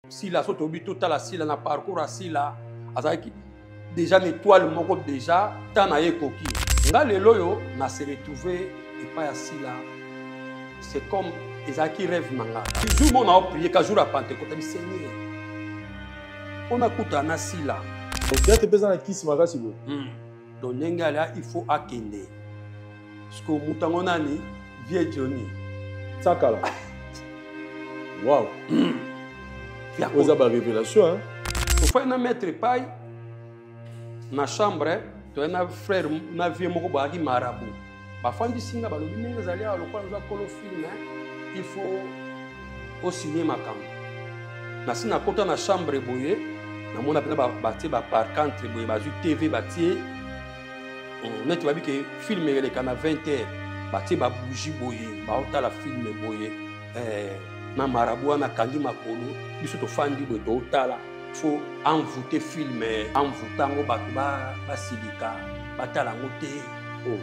Sila so tobi totala Sila na parcours ya Sila azalaki déjà na étoile moko déjà temps na ye ekoki. Nga lelo oyo na se retrouver epai ya Sila, c'est comme ezalaki rêve na nga. Jour moko nao prier ka jour ya Pentecôte, abi Seigneur mpo nakutana na Sila. Théâtre mpe eza na kisi makasi boye. Donc ndenge alia il faut akende. Parce que moto yango nani? Vieux Johnny. Tsakala. Wow. Oza ba révélation hein. Tofai na maître pai na chambre, toye na frère na vieux moko bazalaki marabout. Bafandisi nga balobi ndenge ezali awa lokola oza kolo film, il faut osigner makambo. Nasi nakota na chambre boye, namona mpenza batie ba parcantre boye, bazwi TV batie neti babi ke film eleka na 20 heures, batie ba bougie boye, baotala film boye. Na marabout wana akangi makolo, biso tofandi boye tootala. Faut envoûter film, envoûter yango bato basilika, batala yango te. Oh.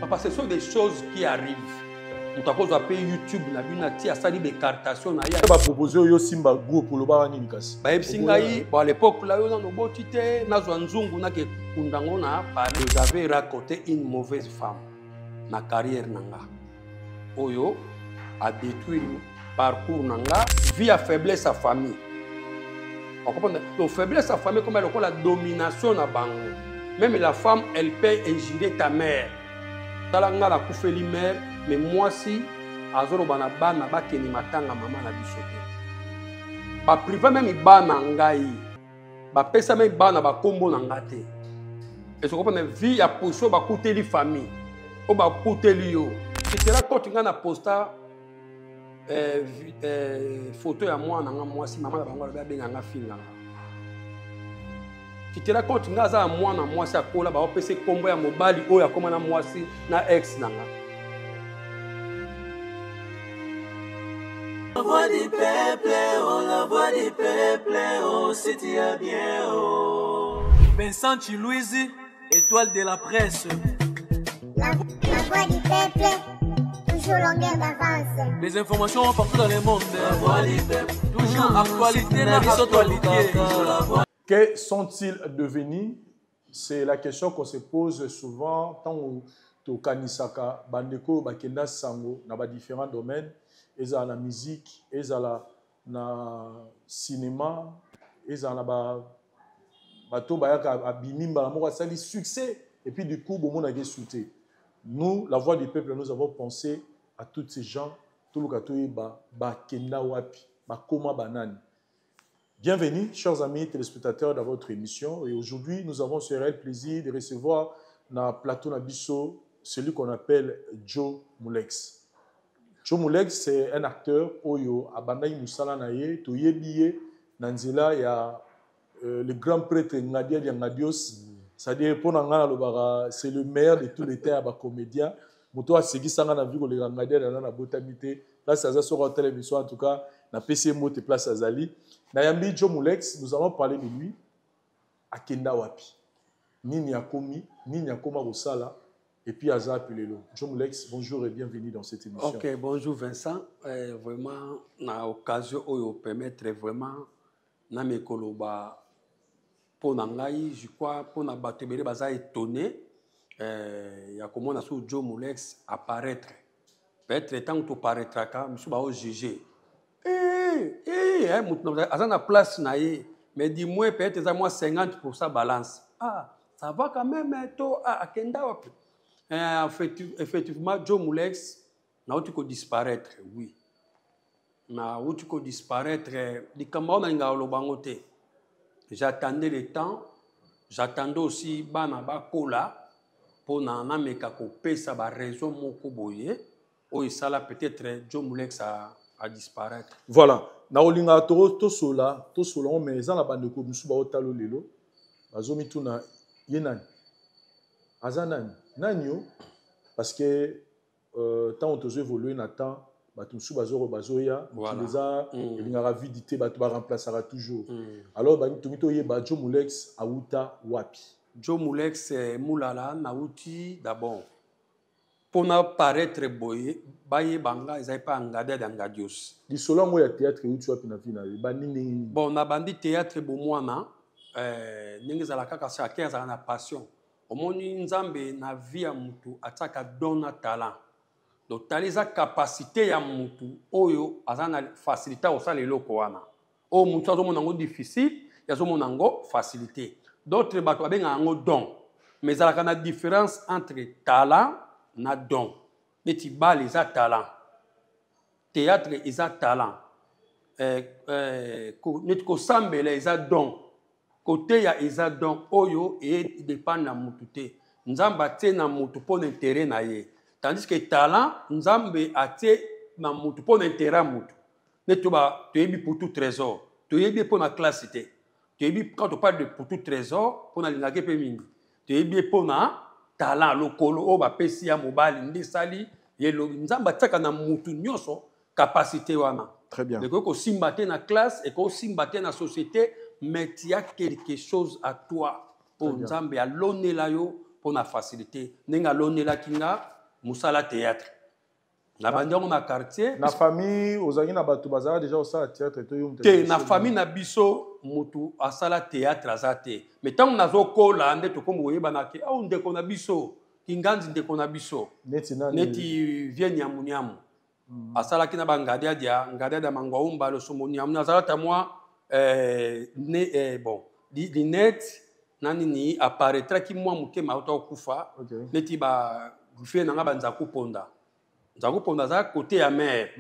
Papa, ce sont des choses qui arrivent. Moto akozwa mpe YouTube na bino ati asali baécartation na ye. Bapropose oyo simba groupe olobaka nini kasi? Bayebisi ngai, bon, à l'époque la yo nano oboti te, nazwa nzungu nake kunda yango na Paris. J'avais raconté une mauvaise femme na carrière na nga oyo a détruire parcours na nga, vie ya faiblesse ya famille. Comprendre? Donc faiblesse ya famille comme lokola domination na bango. Même la femme, elle peut injurer ta mère. Tala nga nakufeli mère, mais mwasi azoloba na bana bakende matanga mama na biso te. Ba priva même bana ngai, bapesa même bana bakombo na nga te. Est-ce que comprendre? Vie ya poso bakuteli famille, o bakuteli yo. C'était la cote nga na posta photo ya mwana nga mwasi, mama na bango alobi abenga nga finga nga. Tu te rends compte nga aza mwana mwasi akola ba opese kombo ya mobali oyo akoma na mwasi na ex na nga. La voix du peuple, oh la voix du peuple, oh si tu as bien, oh. Vincent Chiluizi, étoile de la presse. La voix du peuple, toujours longueur d'avance. Les informations partout dans le monde. La voix du peuple, toujours actualité, la actualité. Que sont-ils devenus? C'est la question qu'on se pose souvent tant tokanisaka bandeko bakenda sango na ba différents domaines, ezala na musique, ezala na cinéma, ezala na ba bato bayaka abimi mbala moko asali succès et puis du coup bomonaki sauté. Nous, la voix du peuple, nous avons pensé à tous ces gens, toluka toyeba bakenda wapi, bakoma banani. Bienvenue, chers amis téléspectateurs, dans votre émission. Et aujourd'hui, nous avons ce réel plaisir de recevoir dans le plateau Nabiso celui qu'on appelle Joe Mulex. Joe Mulex, c'est un acteur oyo abandai musala na ye, toyebi na nzela ya le grand prêtre Ngadia dia Ngadios. C'est-à-dire pour nga lobaka, c'est le meilleur de tous les temps ba comédien. Moto asekisa nga na vie koleka Ngadia na na botamité. Place aza sur télévision en tout cas na PC Mote place azali. Nayambi Joe Mulex, nous allons parler de lui. Akenda wapi? Nini akomi, nini akoma kosala et puis aza pelelo. Joe Mulex, bonjour et bienvenue dans cette émission. OK, bonjour Vincent. Vraiment na occasion oyo permettre vraiment na mekoloba po na ngai, je crois po na bato ebele baza étonné ya komona so Joe Mulex apparaître. Peut-être tant que paraîtraka, monsieur ba juger. Mutu na, aza na place na ye, mais du moins peut-être eza moi 50% balance. Ah, ça va quand même, hein, to, ah, akenda wapi? Effectivement, Joe Mulex nauti ko disparaître, oui. Nauti ko disparaître, likambo wana nalingaka koloba yango te. J'attendais le temps, j'attendais aussi bana bakola mpo na nameka kopesa ba raison moko boye oyo esala peut-être Joe Mulex a disparaître. Voilà. Na olinga to tosola, tosola mais eza na bandeko mosusu baotalo lelo. Bazomituna ye nani? Aza nani? Nani yo? Parce que tant tozo évoluer na temps, bato mosusu bazoro bazoya, Voilà. eza elingaka vide te, bato ba remplaçaka toujours. Alors, ba tongi toyeba Joe Mulex auta wapi? Joe Mulex Mulala nauti d'abord. Mpona paraître boye, bayeba nga, ezali mpa Ngadiadia ya Ngadios. Lisolo yango ya théâtre euti wapi na vie na yo? Ebandi ndenge nini? Bon, nabandi théâtre bomwana, ndenge ezala kaka, chacun azala na passion. Omoni, Nzambe na vie ya mutu atiaka don na talent. Donc talent eza capacité ya mutu oyo aza na facilité ya kosala eloko wana. Oyo mutu azomona yango difficile, ye azomona yango facilité. D'autres bato babengaka yango don, mais ezalaka na différence entre talent na don. Neti bale eza talent, théâtre eza talent, neti kosambela eza don, koteya eza don. Oyo edépendre na mutu te, Nzambe atie na mutu mpo na intérêt na ye, tandis que talent, Nzambe atie na mutu mpo na intérêt ya mutu. Neti toyebi Putu Trésor, toyebi ye mpo na classe te. Toyebi, quand on parle de Putu Trésor, mpo nalingaki mpe mingi, toyebi ye mpo na talent, lokolo oyo bapesi ya mobali nde esali ye lobi. Nzambe atiaka na mutu nyonso capacité wana. Très bien. Ekoki kosimba te na classe, ekoki kosimba te na société, mais tu as quelque chose à toi oyo Nzambe alonela yo mpo na facilité. Ndenge alonelaki nga mosala théâtre, nabandi yango na quartier. Na famille ozalaki na bato bazalaka déjà kosala théâtre to yo? Te, na famille na biso motu asala théâtre aza te. Mais ntango nazokola nde tokomi koyebana ke au ndeko na biso Kinganzi, ndeko na biso. Neti nani? Neti vie Nyamunyamu. Asalaki na bangadiadia, Ngadiadia Mangwaumba Losomo Nyamu, azalata mwa bon, linete na nini, apparaîtraki mwa moke, auta kokufa. Neti ba vie na nga Banzaku Ponda, Nzaku Ponda aza côté ya mare.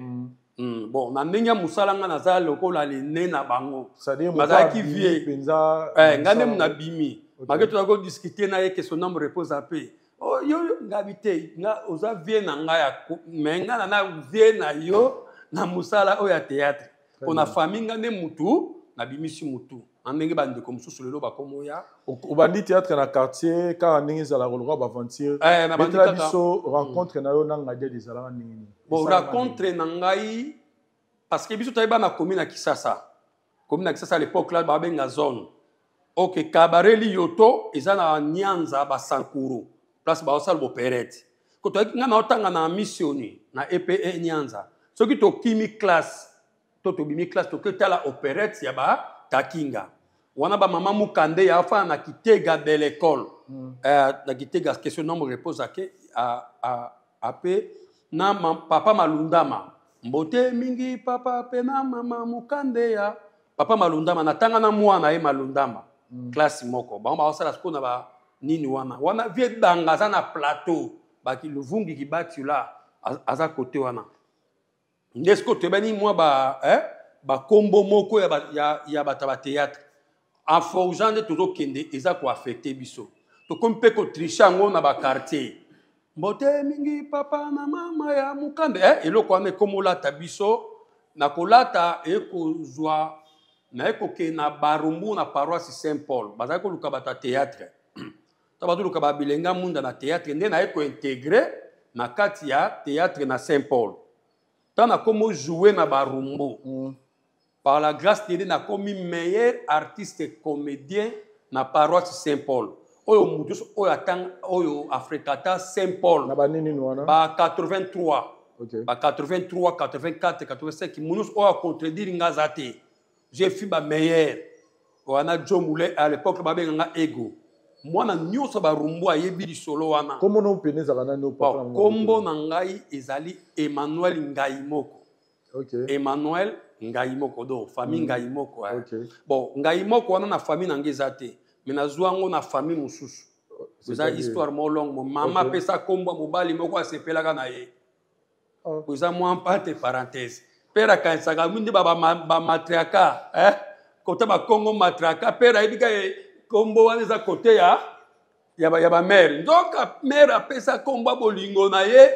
Bon, na ndenge ya mosala, nga naza lokola lene na bango. Bazalaki vie nga nde nabimi make, toza kodiscuter na ye que son âme repose ape. Oh, yo ngabi te, nga oza vie na ngai ya, mais nga na vie na yo na mosala oyo ya théâtre. Mpo na famille, nga nde mutu nabimisi mutu na ndenge bandeko mosusu lelo bakomoya. Obandi théâtre na quartier kaka ndenge ezalaka, lokola baaventure. Betela biso rencontre na yo na Ngadiadi, ezalaka ndenge nini? Bon, rencontre na ngai, parce que biso toyeba na commune ya Kisasa. Commune ya Kisasa à l'époque là babenga zone ok cabaret Liyoto, eza na Nyanza, Basankuru, place baosala bopérete. Ko toyaki, ngai naotanga na missioni na EPE Nyanza. Soki tokimi classe to tobimi classe, toke tala opérette ya batakinga wana, bamama Mukande ya afana na Kitega de l'école. Na Kitega, question nombre repose ake ape na papa Malundama, mbote mingi papa pe na mama Mukande ya papa Malundama. Natanga na mwana ye Malundama. Classe moko. Bango baosala sikoyo na ba nini wana wana, vie Danga aza na plateau, baki Luvungi Kibati la aza kote wana. Nde sikoyo toyebani mwa ba bakombo moko ya bato ya bathéâtre. En forgeant nde tozokende, eza koaffecter biso, tokomi mpe kotricher yango na baquartier. Mbote mingi papa na mama ya Mokande, eloko wana ekomi olata biso na kolata, ekozwa naye kokende na Barumbu, na paroisse Saint Paul. Bazali koluka bato ya théâtre to bazoluka babilenga munda na théâtre. Nde naye kointégrer na kati ya théâtre na Saint Paul. Ntango nakomi ojouer na Barumbu, par la grâce de Dieu, nakomi meilleur artiste comédien na paroisse Saint Paul. Oyo motu nyonso oyo atanga, oyo afréquenta Saint Paul. Na banini wana? Ba 83. Ba 83, 84, 85, motu nyonso oyo acontredire nga aza te. J'ai fait bameilleur wana. Jo Moulin à l'époque babenganga ego. Mwana nyonso Barumbu ayebi lisolo wana. Kombo no pene ezalaka nani? Kombo na ngai ezali Emmanuel Ngai Moko. Emmanuel Ngai Moko, donc famille Ngai Moko. Bon, Ngai Moko wana na famille na ngai eza te, mais nazwa yango na famille mosusu. Eza histoire moko longue. Mama apesa kombo ya mobali moko asepelaka na ye. Eza mwa entre parenthèse. Père akanisaka nde bamatriarcat, kota bakongo matriarcat. Père ayebi ka kombo wana eza kote ya bamare. Nzoka mare apesa kombo ya bolingo na ye.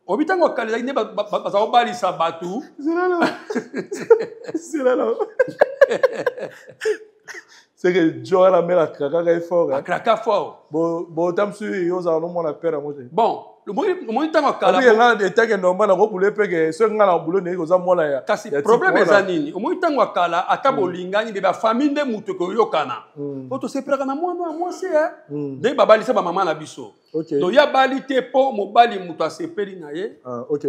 Obi ntango akalelaki nde baza kobalisa bato. Zelala, c'est que jo wana mare akrakaka ye fort. Akraka fort. Bon, ta mosusu yo ozala nomona père yango te. Bon. Omoni ntango ya kala. Nga etake normal nakobule mpe ke soki nga na bule ndenge koza mwana ya Kasi problème eza nini? Omoni ntango ya kala, ata bolingani be, bafamille nde moto ekoyokana po tosepelaka na mwana ya mwasi ndenge babalisa bamama na biso. Donc ye abali te mpo mobali moto asepeli na ye.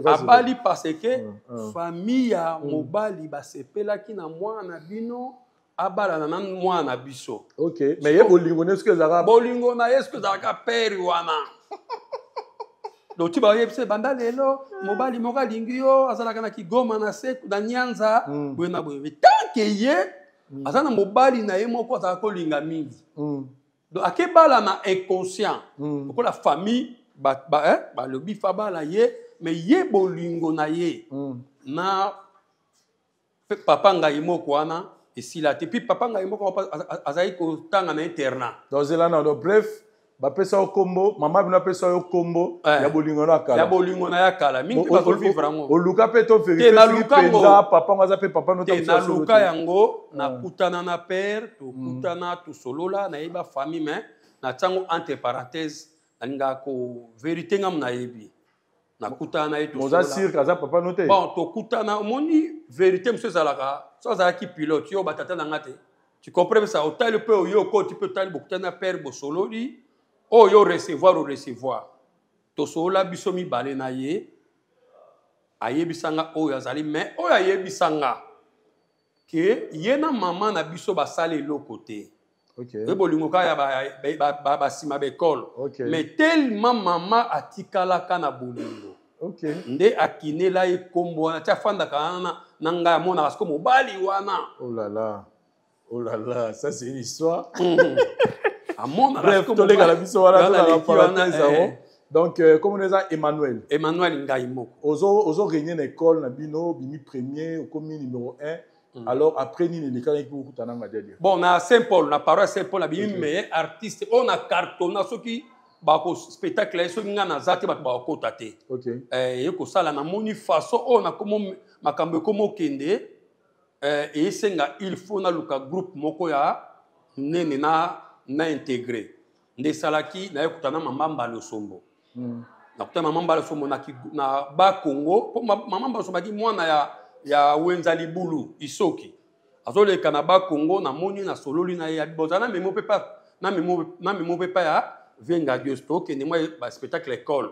Abali parce que famille ya mobali basepelaki na mwana na bino, abalana na mwana na biso. Ok, mais ye bolingo ne soki ezalaka? Bolingo na ye soki ezalaka pere wana, donc ti bayebisa banda lelo mobali moko alingi yo, azalaka na Kigoma, na se na Nyanza, boye na boye. Tant que ye aza na mobali na ye moko azalaka kolinga mingi, donc akebala na inconscient lokola famille balobi fa bala ye, mais ye bolingo na ye na papa ngai moko wana esila te. Puis papa ngai moko azali kotanga na internat. Donc zela na, donc bref, bapesa yo kombo, mama bino apesa yo kombo ya bolingo na kala. Ya bolingo na ya kala mingi mpe bazovivre yango. Oluka mpe to vérifie mpenza papa ngo aza mpe papa no? Te, naluka yango, nakutana na père, tokutana, tosolola, nayeba famille, mais natiango entre parenthèse, nalingaka ko vérité ngamu nayebi. Nakutana na ye. Oza sûr aza papa no te? Bon, tokutana, omoni vérité mosusu ezalaka so azalaki pilote yo batata na nga te, tu comprends ça? Otali mpe oyo okoti mpe otali, bokutani na père, bosololi, oyo recevoir orecevoir, tosolola biso mibale na ye, ayebisanga oyo azali, mais oyo ayebisanga ke ye na mama na biso basala eloko te. Oyo bolingo kaka ya basima baekole, mais tellement mama atikalaka na bolingo nde akinela ye nkombo wana ti afandaka wana na ngai, amonaka siko mobali wana. Oh là là, oh là là, ça c'est une histoire. Amonaka. Bref, toleka na biso wana, tolaka parenthèse yango. Donc comme eza Emmanuel? Emmanuel Ngai moko. Ozo régner na école na bino, bimi premier, okomi numéro 1. Alors après nini elekanaki mpo okutana nga Diadia? Bon, na Saint Paul, na paroisse Saint Paul, nabimi meilleur artiste oyo na cartonna. Soki bako spectacle ye, soki ngai naza te, bato bakokota te. Eye kosala, namoni façon oyo nakomo makambo ekoma okende, esenga il faut naluka groupe moko ya nene na intégré. Nde esalaki nayekuta na mama Mbala Osombo. Nakuta mama Mbala Osombo na Bakongo, mpo mama Mbala Osombo aki mwana ya Wenza Libulu Isoki, azoleka na Bakongo, namoni, nasololi na ye, bozala na memo mpe pa na memo mpe pa ya Venga Dios, tokende mwa baspectacle école.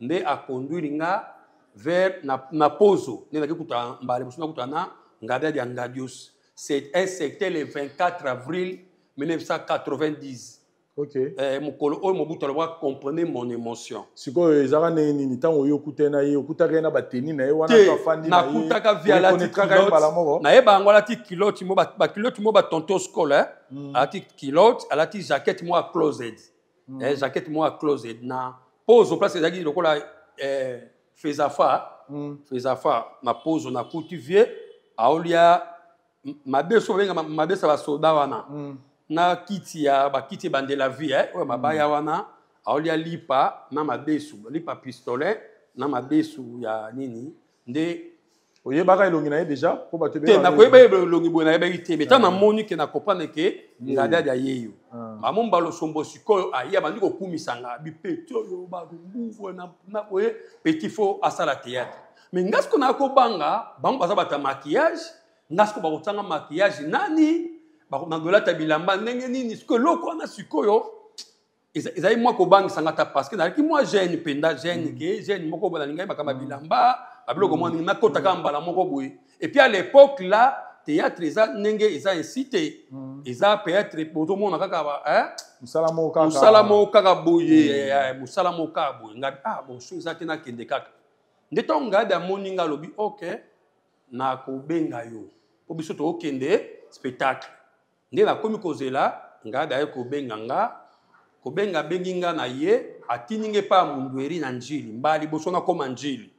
Nde aconduire nga vers na Pozo, nde naki kuta mbala mosusu nakuta na Ngadiadi ya Ngadios. C'est un secteur le 24 avril 1990. Mokolo oyo Mobutu alobaka: "Comprenez mon émotion." Sikoyo ezalaka ndenge nini ntango oyo okutani na ye? Okutaka ye na bateni na ye wana? Te. Afandi na ye? Nakutaka vi alati Oreconnaîtraka ye mbala moko? Nayeba yango, alati culotte mo baculotte mo batonto scole, eh? Alati culotte, alati jaquette mo ya closed, jaquette mo ya closed. Na Pozo, place ezalaki lokola Fezafa. Fezafa na Pozo, nakuti vie aolia mabeso, babenga mabeso ya basoda wana, na kiti ya bakiti ebandela vie, oyo mabaya wana, aolia lipa na madesu, lipa pistolet na madesu ya nini nde. Oyebaka elongi na ye déjà mpo bato Te. ebele? Nakoyeba ye elongi boye, nayebaki te, mais ntango namoni ke na comprendre ke Ngadiadi aye yo. Mama Mbala Osombo sikoyo aye, abandi kokumisa nga bipetit oyo balumbuvu na boye, petit faut asala théâtre. Mais nga sikoyo naya kobanga bango, baza bato ya maquillage, nga sikoyo bakotanga maquillage nani, nakolata bilamba ndenge nini? Sikoyo eloko wana sikoyo ezali mwa kobangisa nga ta, parce que nazalaki mwa jeune mpenza, jeune ke jeune moko boye, nalingai makambo ya bilamba, babiloko mwa ndenge nakota kaka mbala moko boye. Et puis à l'époque là, théâtre eza ndenge eza ainsi te, eza peut-être bozomona kaka hein? Mosala moko kaka. Mosala moko kaka boye, mosala moko kaka boye. Ngabi ah bon, so eza te, nakende kaka. Nde ntango Ngadi amoni nga, alobi: "Ok, nakobenga yo mpo biso tokokende spectacle." Nde nakomi kozela Ngadi aye kobenga nga, kobenga, abengi nga na ye, atindi nga epai ya Mundweri na Njili. Mbala liboso nakóma Njili,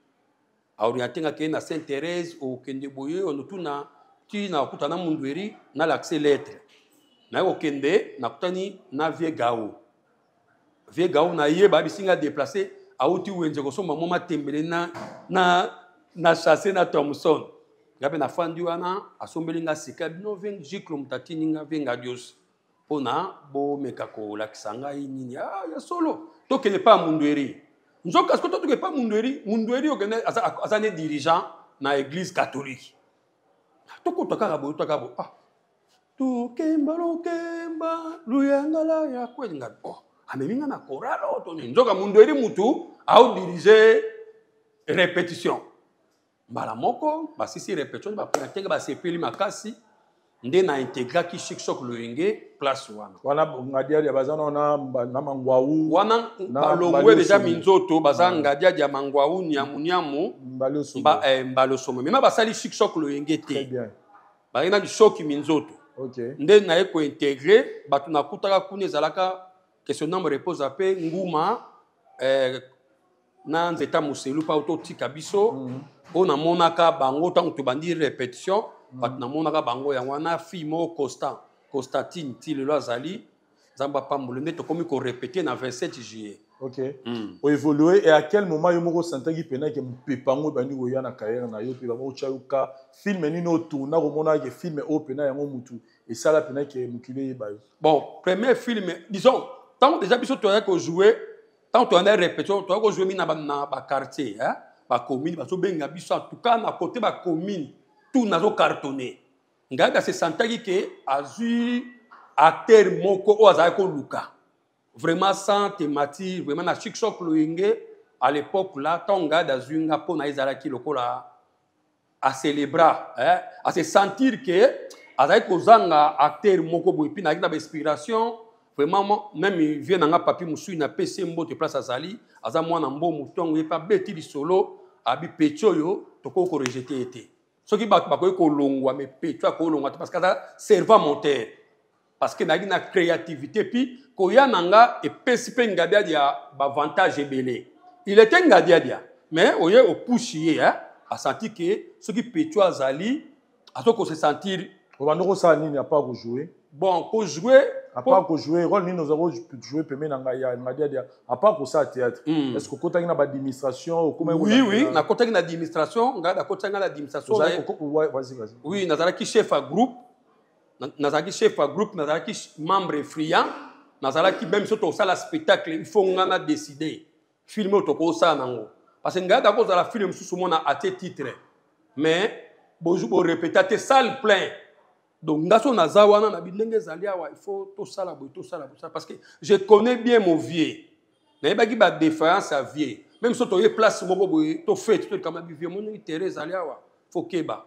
aoriente nga: "Kende na Sainte Thérèse, okende boye, onotuna ti na okuta na Mundweri, nalakise lettre." Naye kokende, nakutani na vieux Gao. Vieux Gao na ye bayebisi nga déplace, awuti wenze kosomba mwa matembele na chasse na Thomson. Nga mpe nafandi wana, asombeli nga sika bino vie giclo, moto atindi nga vie Ngadios mpona bomeka kolakisa ngai nini. Ah, ya solo, tokende pa Mundweri. Nzoka sikoyo totuka epa Mundweri. Mundweri okende aza ne dirigeant na église catholique. Tokota kaka boye, tokaka boye, ah, tokemba lokemba luyangala ya kweli nga. Oh, amemi nga na chorale oyo toni. Nzoka Mundweri mutu aodirige répétition. Mbala moko basisi répétition, bapona tenge, basepeli makasi. Nde na intégraki Chic Choc Loyenge place wana. Wana Ngadiadia baza na Mangwau? Wana balongwe déjà minzoto baza Ngadiadia, Mangwau, Nyamu Nyamu, Mbalosomo. Mema basali Chic Choc Loyenge te, bazali nani soki minzoto. Nde naye kointégrer bato nakutaka kuna, ezalaka question nombre repose ape nguma na nzeta moselu mpa totika biso. Oyo namonaka bango ntango tobandi répétition, bato namonaka bango yango wana, fille moko Constant, Constantine, ti lelo azali, Nzambe apambolo. Nde tokomi korépéter na 27 juillet. Ok. Oévolue, et à quel moment yo moko osantaki mpena ke mopepa yango ebandi koya na carrière na yo, mpe bango otya yo ka film nini otourna, komona ke film oyo mpena yango mutu esala mpena ke mokili eyeba yo? Bon, premier film, disons, ntango déjà biso toyaki kojouer, ntango toyanda répétition, toyaki kojouer mingi na baquartier, bacommune, bazobenga biso. En tout cas, na côté bacommune tout nazocartonner. Ngai ase sentaki ke azwi acteur moko oyo azalaki koluka vraiment, sans thématique, vraiment na Chic Choc Loyenge à l'époque là. Ntango ngai azwi nga, mpo na ye ezalaki lokola acélébra, eh, ase sentir ke azalaki kozanga acteur moko boye. Mpi nazalaki na bainspiration vraiment. Même vieux na nga Papi Mosui, napesi ye mbote place azali, aza mwana mbomu. Ntongo ye mpe abeti lisolo, abi peti oyo tokoki korejeter ye te. Soki bato bakoki kolongwa, mais petu akolongwa te, parce que aza servant monteur, parce que nayaki na créativité. Puis koya na nga epesi mpe Ngadiadia baavantage ebele. Il était Ngadiadia, mais oye opushi ye, hein? Asanti ke soki petu azali, azoko se sentir. Obanda kosala nini à part kojouer? Bon, kojouer. À part kojouer, rôle nini oza kojouer pembeni na ngai ya Ngadiadia, à part kosala théâtre? Est ce que okotaki na baadministration? Oui, nakotaki na administration. Ngai nakotaki ngai na administration. Vas-y, vas-y. Oui, nazalaki chef ya groupe, nazalaki chef ya groupe, nazalaki membre influent. Nazalaki même so tosala spectacle, il faut nga na décider film oyo tokosala nango, parce que ngai takozala film mosusu mona atie titre, mais borépéta te, salle plein. Donc nga so naza wana na bilenge ezali awa, il faut tosala boye, tosala boye, parce que je connais bien mon vieux. Nayebaki badéfaillance ya vieux. Même so toye place moko boye, tofete, tolikama bi vieux moniki terrain ezali awa, faut keba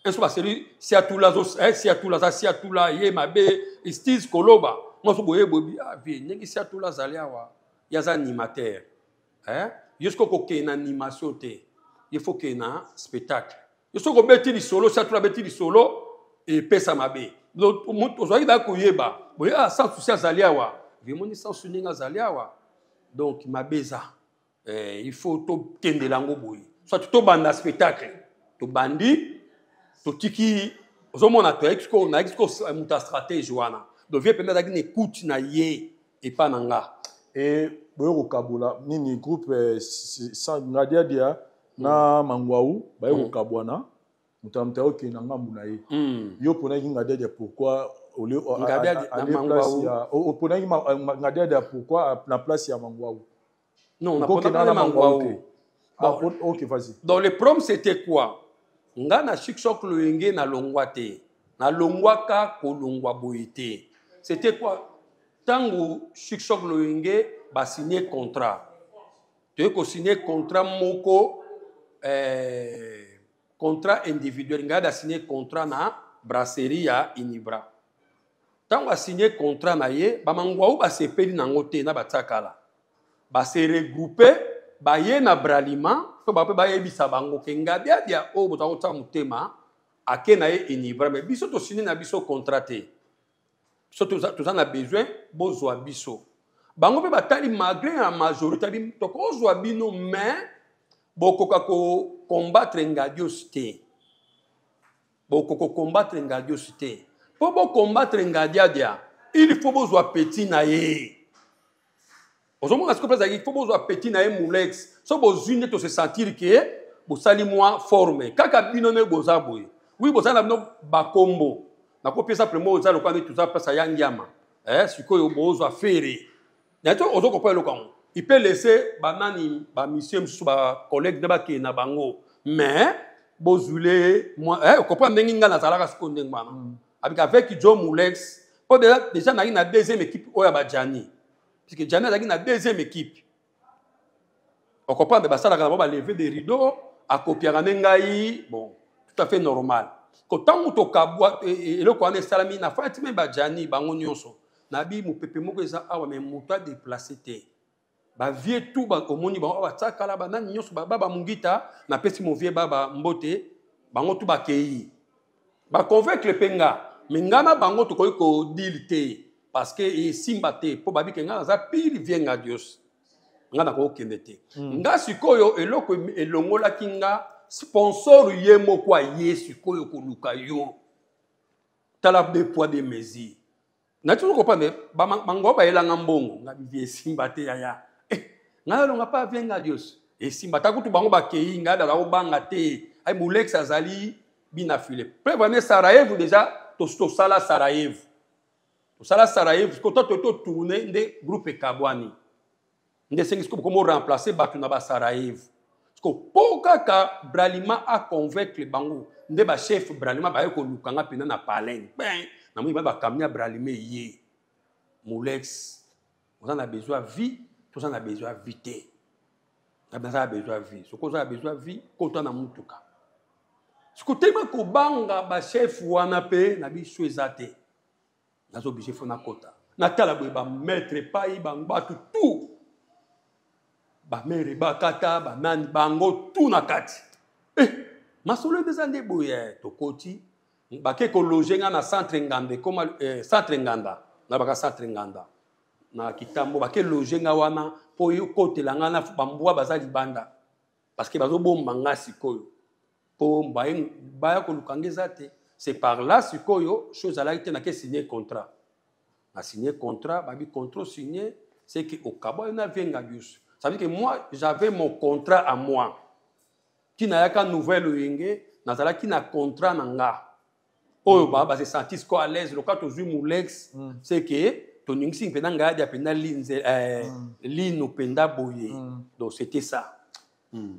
eso baseli siatula, siatula aza siatula ye mabe stise koloba mwa so boye boye. Ah, vieux, ndenge siatula azali awa, ye aza animateur, eh? Yo soki okokende na animation te, il faut kende na spectacle. Yo soki obeti lisolo, siatula abeti lisolo, epesa mabe. Ozwaki baya koyeba boye, ah, Sans Souci azali awa, vemoni Sans Souci ndenge azali awa, donc mabe eza, il faut tokendela yango boye, soit tobanda spectacle, tobandi, totiki. Ozomona, toyaki sikoyo, nayaki sikoyo moto ya stratège wana. Donc vieux mpenza azalaki na écoute na ye epa na nga. E boye kokabola nini groupe Ngadiadia na Mangwau, baye kokabwana, moto ya moto ayokende na ngambu na ye. Yo oponaki Ngadiadia pourquoi? Oponaki Ngadiadia pourquoi na place ya Mangwau? Non, naponaki Mangwau te. Ah, ok, vas-y. Donc le problème, c'était quoi? Nga na Chic Choc Loyenge nalongwa te, nalongwaka kolongwa boye te. C'était quoi? Ntango Chic Choc Loyenge basigne contrat, toye kosigne contrat moko, contrat individuel. Ngai nasigne contrat na brasserie ya Unibra. Ntango asigne contrat na ye, bamangwau basepeli nango te na batiakala, base regroupe, baye na Bralima mpo bape bayebisa bango ke Ngadiadia oyo boza kotia motema ake na ye Unibra, mais biso tosini na biso contrat te, biso toza na besoin bozwa biso. Bango mpe batali malgré na majorité abi tokozwa bino, mais bokoka kocombattre Ngadios te, bokoka kocombattre Ngadios te. Mpo bocombattre Ngadiadia, il faut bozwa petit na ye. Ozomona sikoyo mpe ezalaki, faut bozwa petit na ye Mulex. So bozwi nde tose sentir ke bosali mwa forme. Kaka bino nde boza boye, wi bozali na bino bakombo. Nakopesa premo, oza lokola nde toza place ya ngiama, eh, sikoyo bozwa fere na to ozokopa eloko yango. Il peut laisser banani, bamusiciens mosusu, bacollègue nde bakende na bango, mais bozwile eh, comprendre ndenge ngai nazalaka sikoyo, ndenge wana avec Joe Mulex, mpo déjà nazalaki na deuxième équipe oyo ya bajani, puisque Jani azalaki na deuxième équipe. Ocomprendre, basalaka na bango balever de rideau, akopiaka nde ngai. Bon, tout à fait normal. Ko ntango tokabwa, eloko wana esalami na fati me bajani bango nyonso nabi mopepe moko eza awa, me moto adéplacer te. Bavieux tout omoni bango batiakala banani nyonso, baba Mungita, napesi movieux baba mbote, bango tu bakei baconvaincre mpe nga, me nga na bango tokoki kodile te, parce que esimba te, mpo babike nga naza pire vieux Ngadios, nga nakokende te. Nga sikoyo eloko elongolaki nga, sponsor ye moko aye sikoyo koluka yo. Tala, deux poids deux mesures. Nati comprendre, bango bayelanga mbongo, nga bivi esimba te yaya. Eh, ngai nalonga pa vieux Ngadios, esimba ta kutu. Bango bakei, ngai naza kobanga te. Ai Mulex azali bina file preuve ane Sarajevo déjà, tosala Sarajevo, tosala Sarajevo. Sikoyo to totourner nde groupe ekabwani, nde esengi sikoyo bokomo remplacer bato na basarajevo. Siko mpo kaka Bralima aconvaincre bango, nde bachef Bralima baye koluka nga mpenza na palin ben, namoni ba bacamion ya Bralima eye. Mulex, oza na besoin vie, toza na besoin vie te. Naza na besoin vie. Soki oza na besoin vie, kota na mutuka. Siko telema kobanga bachef wana mpe na biso eza te, naza obligé fo nakota. Natala boye, bamaître epai bango, bato tout, bamere bakata banani, bango tu na kati. Eh, masolo ebe eza nde boye. Tokoti, bake kologer nga na centre Nganda, ekoma eh, centre Nganda, na baka centre Nganda na Kitambo. Bake loger nga wana mpo ekotela nga na bambwa baza libanda, parce que bazobomba nga sikoyo mpo baya koluka nga eza te. C'est par là sikoyo chose ezalaki te. Nake signer contrat, na signé contrat, babi contrat signé, c'est que okabwa yo na vieux Ngadios. Ça veut dire que moi, j'avais mon contrat à moi. Ntina yaka nouvelle oyenge, nazalaki na contrat na nga oyo base sentir sikoyo à l'aise loka tozwi Mulex. C'est que toningisi mpenza ngai adia mpenza lino mpenza boye. Donc c'était ça.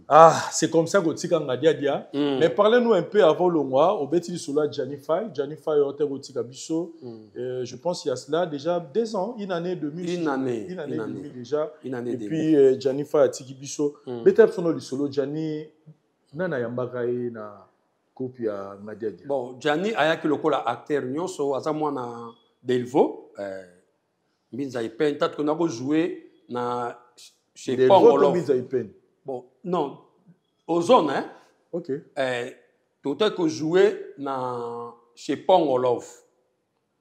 Ah, c'est comme ça kotika Ngadiadia. Mais parlez-nous un peu avant longwa, obeti lisolo ya Gianni Fay, Gianni Fay ote kotika biso. Je pense qu'il y a cela déjà 2 ans, une année et demie. Une année. Une année une et demie année. Déjà. Une année Et demie. puis Gianni Fay atiki biso. Beta biso no lisolo Gianni, nana yambaka ye na groupe ya Ngadiadia. Bon, Gianni ayaki lokola acteur nyonso, aza mwana Delvo, Mbinza Ipene, tatu kona kojouer na chez Delvo to Pongolo. Mbinza Ipene? Bon, non, Ozone, hein? OK. Totaki kojouer na chez Pongolov.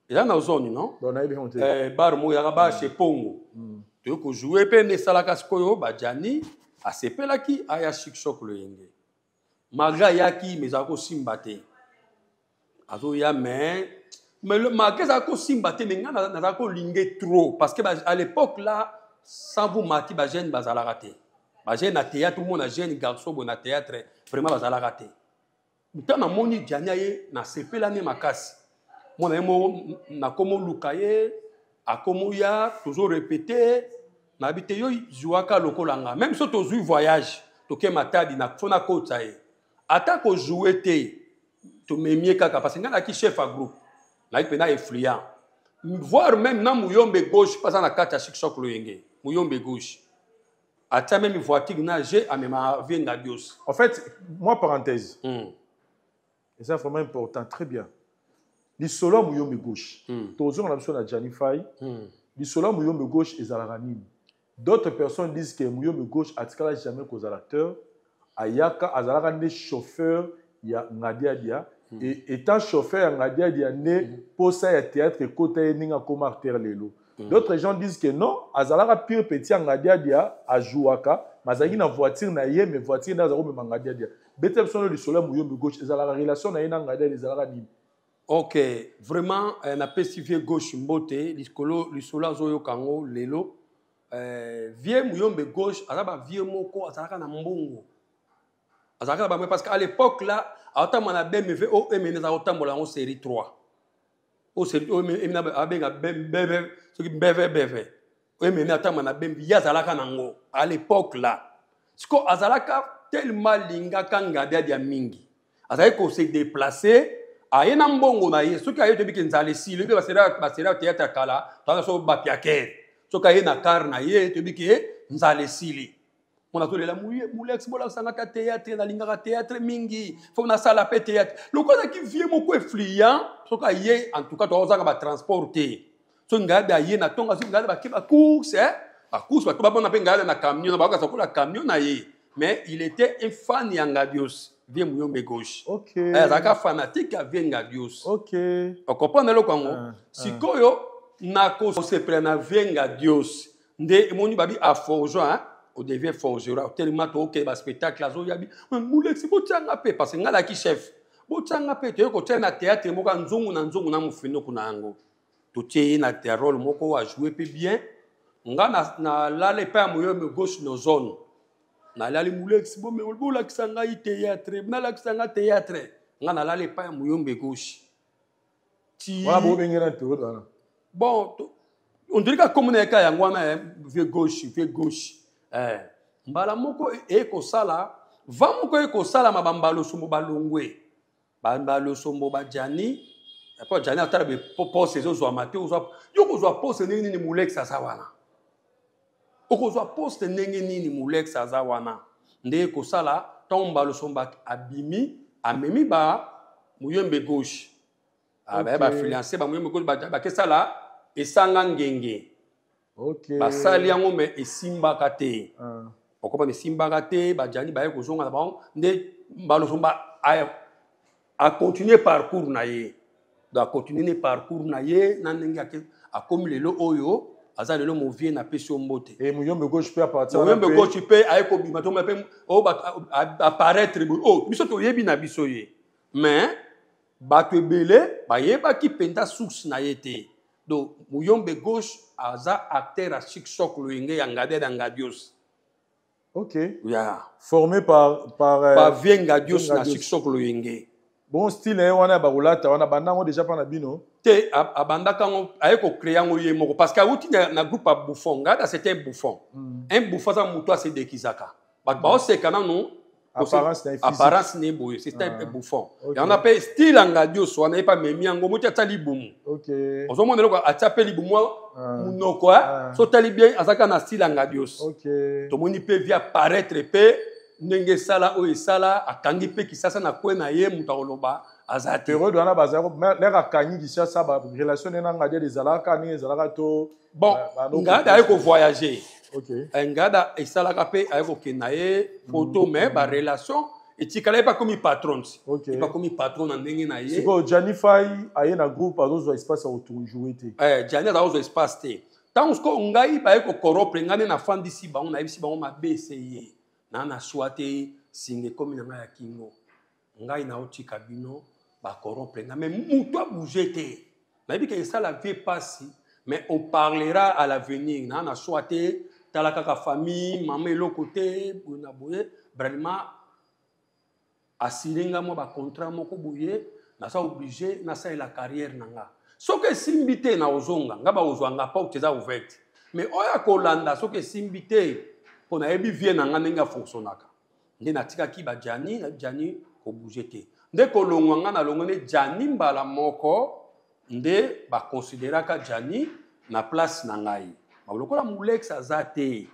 Eza na Ozone, non? Bon, nayebi yango te. Bar moko ezalaka bar chez Pongo. Toyei kojouer mpe nde esalaka sikoyo bajani asepelaki aya Chic Choc Loyenge. Malgré ayaki, mais ezalaka kosimba te. Azoya, mais malgré ezalaka kosimba te, mais ngai nazalaka kolinge trop, parce que à l'époque là, sans vous mentir, bajeune bazalaka te. Bajeune na théâtre, omona jeune garçon boye na théâtre, vraiment bazalaka te. Ntango namoni Jani aye, nasepelani makasi. Mwana ye moko nakomoluka ye, akomoya, tozorépéter, nayebi te yo zwaka lokola nga. Même so tozwi voyage, toke Matadi, na fo nakota ye, ata kozwe te, tomemi ye kaka, parce que ngai nayaki chef ya groupe, nayaki mpenza influent, voire même na Muyombe Gauche mpe aza na kati ya Chic Choc Loyenge. Muyombe Gauche atia même voiture na g amema vieux Ngadios. En fait, moi, parenthèse. Et ça, vraiment important. Très bien. Lisolo ya Muyombe Gauche. Tozonga na biso na Gianni Fay. Lisolo ya Muyombe Gauche ezalaka nini? D'autres personnes disent que Muyombe Gauche atikala jamais kozala acteur. Ayaka azalaka nde chauffeur ya Ngadiadia. Et étant chauffeur ya Ngadiadia nde posa ya théâtre ekota ye ndenge akoma acteur lelo. D'autres gens disent que non, azalaka pire petit ya Ngadiadia, ajouaka, mais azalaki na voiture na ye, mais voiture nde azalaka komema Ngadiadia. Beta biso no lisolo ya Muyombe Gauche, ezalaka relation na ye na Ngadiadia ezalaka nini? Ok, vraiment, napesi vieux Gauche mbote. Likolo lisolo azoyoka yango lelo. Vieux Muyombe Gauche aza bavieux moko azalaka na mbongo, azalaka na bamwe, parce que à l'époque là aotambola na BMW oyo emene ezala kotambola yango série 3 oyo série oyo emene abenga BV, soki BV BV. Ememi atanga na Bembi, ye azalaka nango à l'époque là. Siko azalaka tellement alingaka Ngadiadi ya mingi, azalaki kose déplacer, aye na mbongo na ye. Soki aye, toyebi ke nzala esili. Oyebi basera théâtre ya kala, toza so bapiakere. Soki aye na car na ye, toyebi ke nzala esili. Mona tolela Mulex, bolakisanga ta théâtre, nalingaka théâtre mingi, fo nasala mpe théâtre. Lokola azalaki vieux moko influent, soki aye, en tout cas tokozanga batransport te. Soki Ngadi aye na ntongo, soki Ngadi bake bacourse, bacourse, bato babona mpe Ngadi na camion na bakokasa kola camion na ye. Mais il était un fan ya Ngadios, vieux Muyombe Gauche. Azalaka fanatique ya vieux Ngadios. Okocomprendre eloko yango. Sikoyo nakosepela na vieux Ngadios nde emoni babi aforgeant, on devient forgeron tellement tookende baspectacle, azoyabi Mulex, botianga mpe, parce que ngai alaki chef, botianga mpe. Toye kotia na théâtre moko ya nzungu na nzungu na mofinuku na yango, totie ye na rôle moko, ajoue mpe bien. Nga nalala epai ya Moyombe Gauche no zone, nalali, Mulex, bolakisa ngai théâtre, nalakisa nga théâtre. Nga nalala epai ya Moyombe Gauche ti wana bobengela période wana. Bon, on dirait kaka komona ye kaka yango wana, vieux Gauche, vieux Gauche. Mbala moko ekosala va moko ekosalama, bambalosombo balongwe, bambalosombo bajani po jani atala poste ezozwama te. Yo kozwa poste ndenge nini? Mulex aza wana, okozwa poste ndenge nini? Mulex aza wana. Nde ekosala ntango mbalosombo abimi, amemi ba Muyembe Gauche, baye bafreelance, bamuyembe Gauche bakesala esanga ngenge. Basali yango, me esimbaka te. Okopana, esimbaka te. Bajani baye kozonga na bango, nde mbalosomba acontinue parcours na ye. Donc acontinue ne parcours na ye na ndenge akomi lelo oyo aza lelo. Movie, napesi yo mbote. E Muyombe Gauche mpe apartir Muyombe Gauche mpe aye kobima, tomona mpe oyo apparaître boye. Oyo biso toyebi na biso ye, mais bato ebele bayebaki mpenza source na ye te. Donc Muyombe Gauche aza acteur ya Chic Choc Loyenge ya Ngade ya Ngadios. Yeah. Formé par par vieux Ngadios na Chic Choc Loyenge. Bon, style ye wana ya bakolata wana, bandango déjà mpa na bino? Te, abandaka yango, aye kocréer yango ye moko, parce que awuti na groupe ya bouffon. Ngada, c'était un bouffon. Un bouffon aza moto asedekizaka bato, baoseka nanu. Apparence na ye physique. Apparence ne boye, c'était un bouffon. Yango na mpe style ya Ngadios wana, ye mpe amemi yango. Moti atia libumu, ozomona eloko atia mpe libumu, monoko. So otali bien, azalaka na style ya Ngadios. Tomoni mpe vi apparaître mpe ndenge esala oyo esala, akangi mpe Kisasa na kwe na ye, moto akoloba aza te. Période wana bazalaki lere akangi Kisasa, barelation nde na Ngadiadi ezalaka ndenge ezalaka to? Bon, Ngada aye kovoyage. Ngada esalaka mpe aye kokende na ye photo, mais barelation etikala. Ye mpe akomi patron ti ye mpe akomi patron na ndenge na ye. Sikoyo Jani Fai aye na groupe, azozwa espace ya kojouer te? Jani aza kozwa espace te. Ntango sikoyo ngai baye kocorrompre ngai, nde nafandisi bango, nayebisi bango mabe ese ye na swa te, singa ekomi na ngai ya kingo, ngai naotika bino bacorrompre ngai, mais moto abouge te. Nayebi ke esala vie pasi, mais on parlera à l'avenir. Na swa te, tala kaka famille, mama eloko te, boye na boye. Vraiment asili nga mwa bacontrat moko boye, naza obligé nasalela carrière na nga. Soki esimbi te, na ozonga nga, bakozwa nga, porte eza ouverte. Mais oyo akolanda, soki esimbi te, mpo nayebi vie na nga ndenge afonctionnaka, nde natikaki bajani na jani kobouge te. Nde kolongwa nga, nalongwa nde jani mbala moko, nde bakonsideraka jani na place na ngai. Lokola Mulex aza te,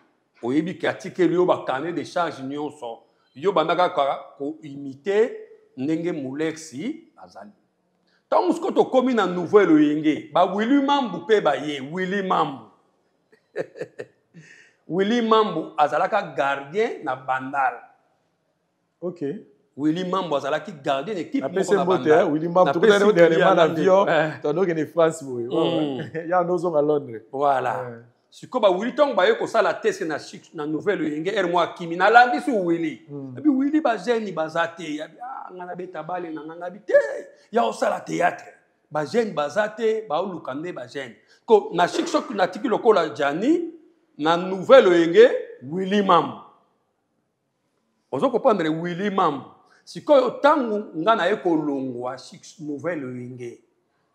oyebi ke atikeli yo bacarnet de charge nyonso, yo banda kaka koimiter ndenge Mulex azali. Ntango sikoyo tokómi na nouveau Loyenge, bawili Mambu mpe baye. Wili Mambu, Wili Mambu azalaka gardien na Bandal. Wili Mambu azalaki gardien na équipe moko na Bandal. Wili Mambu, tokutani dernièrement na avion, tondokende France boye, ya nozonga Londres. Voilà. Sikoyo bawili, ntango baye kosala test na nouvelle Oyenge, ere mwa akimi, nalandi su Wili. Abi Wili, bajeune baza te. Abi ah, nga nabeta bale na nga. Ngabi te, ya osala théâtre, bajeune baza te, baoluka nde bajeune. Ko na Chic Choc natiki lokola Jani, na nouvelle Oyenge Wili Mambu. Ozo comprendre? Wili Mambu. Sikoyo ntango nga naye kolongwa Chic, nouvelle Oyenge.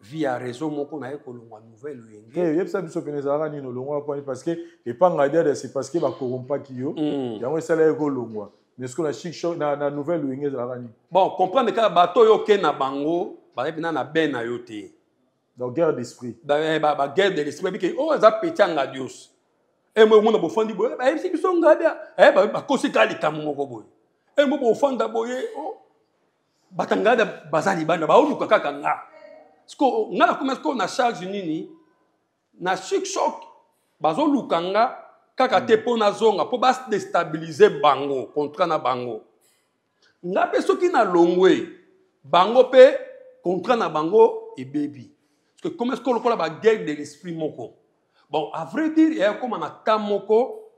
Via réseau moko naye kolongwa Nouvelle Wenge. Te, yebisa biso pene ezalaka nini olongwa pwani, parce que epanga dada, c'est parce que bakorompaki yo. Yango esalaki kolongwa. Mais ce que na Chic Choc na Nouvelle Wenge ezalaka nini? Bon, comprendre kaka bato oyo oke na bango bayebi na ben na yo te. Donc guerre d'esprit. Ba guerre de l'esprit bike oyo eza petit ya Ngadios. E mo mona bofandi boye, bayebisi biso Ngadia, bakosi kaka likambo moko boye. E mo bofanda boye, oh, bato Ngadia baza libanda, baoluka kaka nga. Siko nga nakoma siko na charge nini na Chic Choc, bazoluka nga kaka te mpo nazonga mpo badestabilize bango contrat na bango. Nga mpe soki nalongwe, bango mpe contrat na bango ebebi. Parce que comme est-ce que lokola ba guerre de l'esprit moko. Bon, à vrai dire, eya koma na temps moko,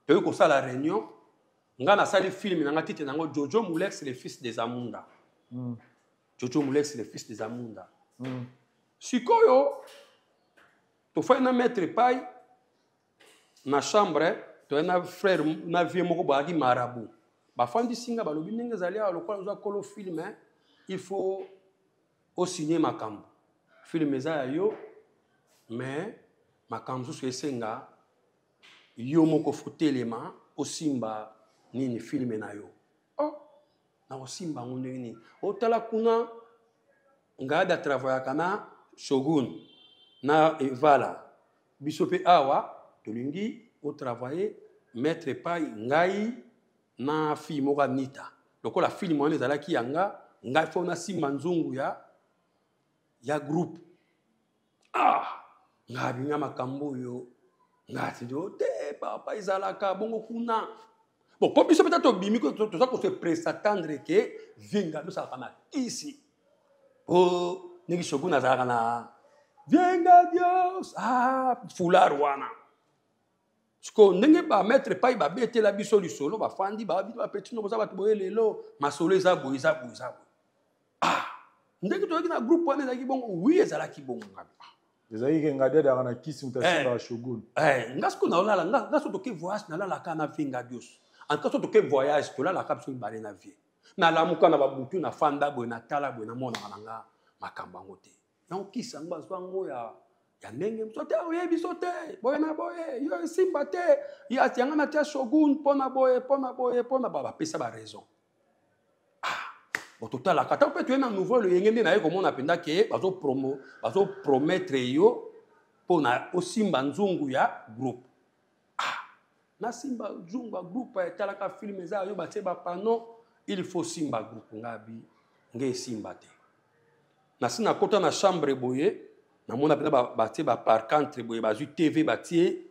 toyei kosala réunion. Nga nasali film na nga, titre nango Jojo Mulex, le fils des Amunda. Jojo Mulex, le fils des Amunda. Sikoyo tofai na maître Pai na chambre, toye na frère na vieux moko bazalaki marabout. Bafandisi nga, balobi ndenge ezali awa, lokola oza kolo film, il faut osigne makambo. Film eza ya yo, mais makambo mosusu esenga yo moko fo telema osimba nini film na yo. Oh, nakosimba yango ndenge nini? Otala kuna Ngada travaillaka na Shogun na Evala, biso mpe awa tolingi otravaille maître Pai, ngai na fille moko Anita. Lokola film wana ezalaki ya nga, ngai fo nasimba nzungu ya groupe. Ah, ngai abinga makambo oyo, ngai atindi o te papa, ezalaka bongo kuna. Bon, mpo biso mpe tobimi, toza kose presatendre ke vinga tosalaka na kisi po ndenge Shogun azalaka na vienga Dios, ah, foulard wana. Siko ndenge bamaître Pai babetela biso lisolo, bafandi, bapeti no boza bato boye, lelo masolo eza boye, eza boye, eza boye. Ah, ndenge tozalaki na groupe wana ezalaki bongo, oui, ezalaki bongo. Ngabi ezalaki ke Ngadi adaka na kisi, moto asimbaka Shogun. Nga siko naolala, nga so toke voyage, nalalaka na vie Ngadios. En tout cas, so toke voyage, tolalaka biso mibale na vie. Nalamuka na babutu, nafanda boye, natala boye, namonaka na nga makambo yango te. Yango kisi yango bazwa yango ya ndenge mosusu te, oyebi biso te boye na boye, yo esimba te, yanga natia Shogun mpona boye, mpona boye, mpona bapesa baraison. Ah, bon, totalaka ntango mpe toye na nouveau loyenge nde naye komona mpenza ke bazopromettre yo mpona osimba nzungu ya groupe. Ah, nasimba nzungu ya groupe, etalaka film eza yo, batie bapano, il faut simba groupe. Ngabi nge esimba te. Nasi nakota na chambre boye, namona mpenza batie baparcantre boye, bazwi TV batie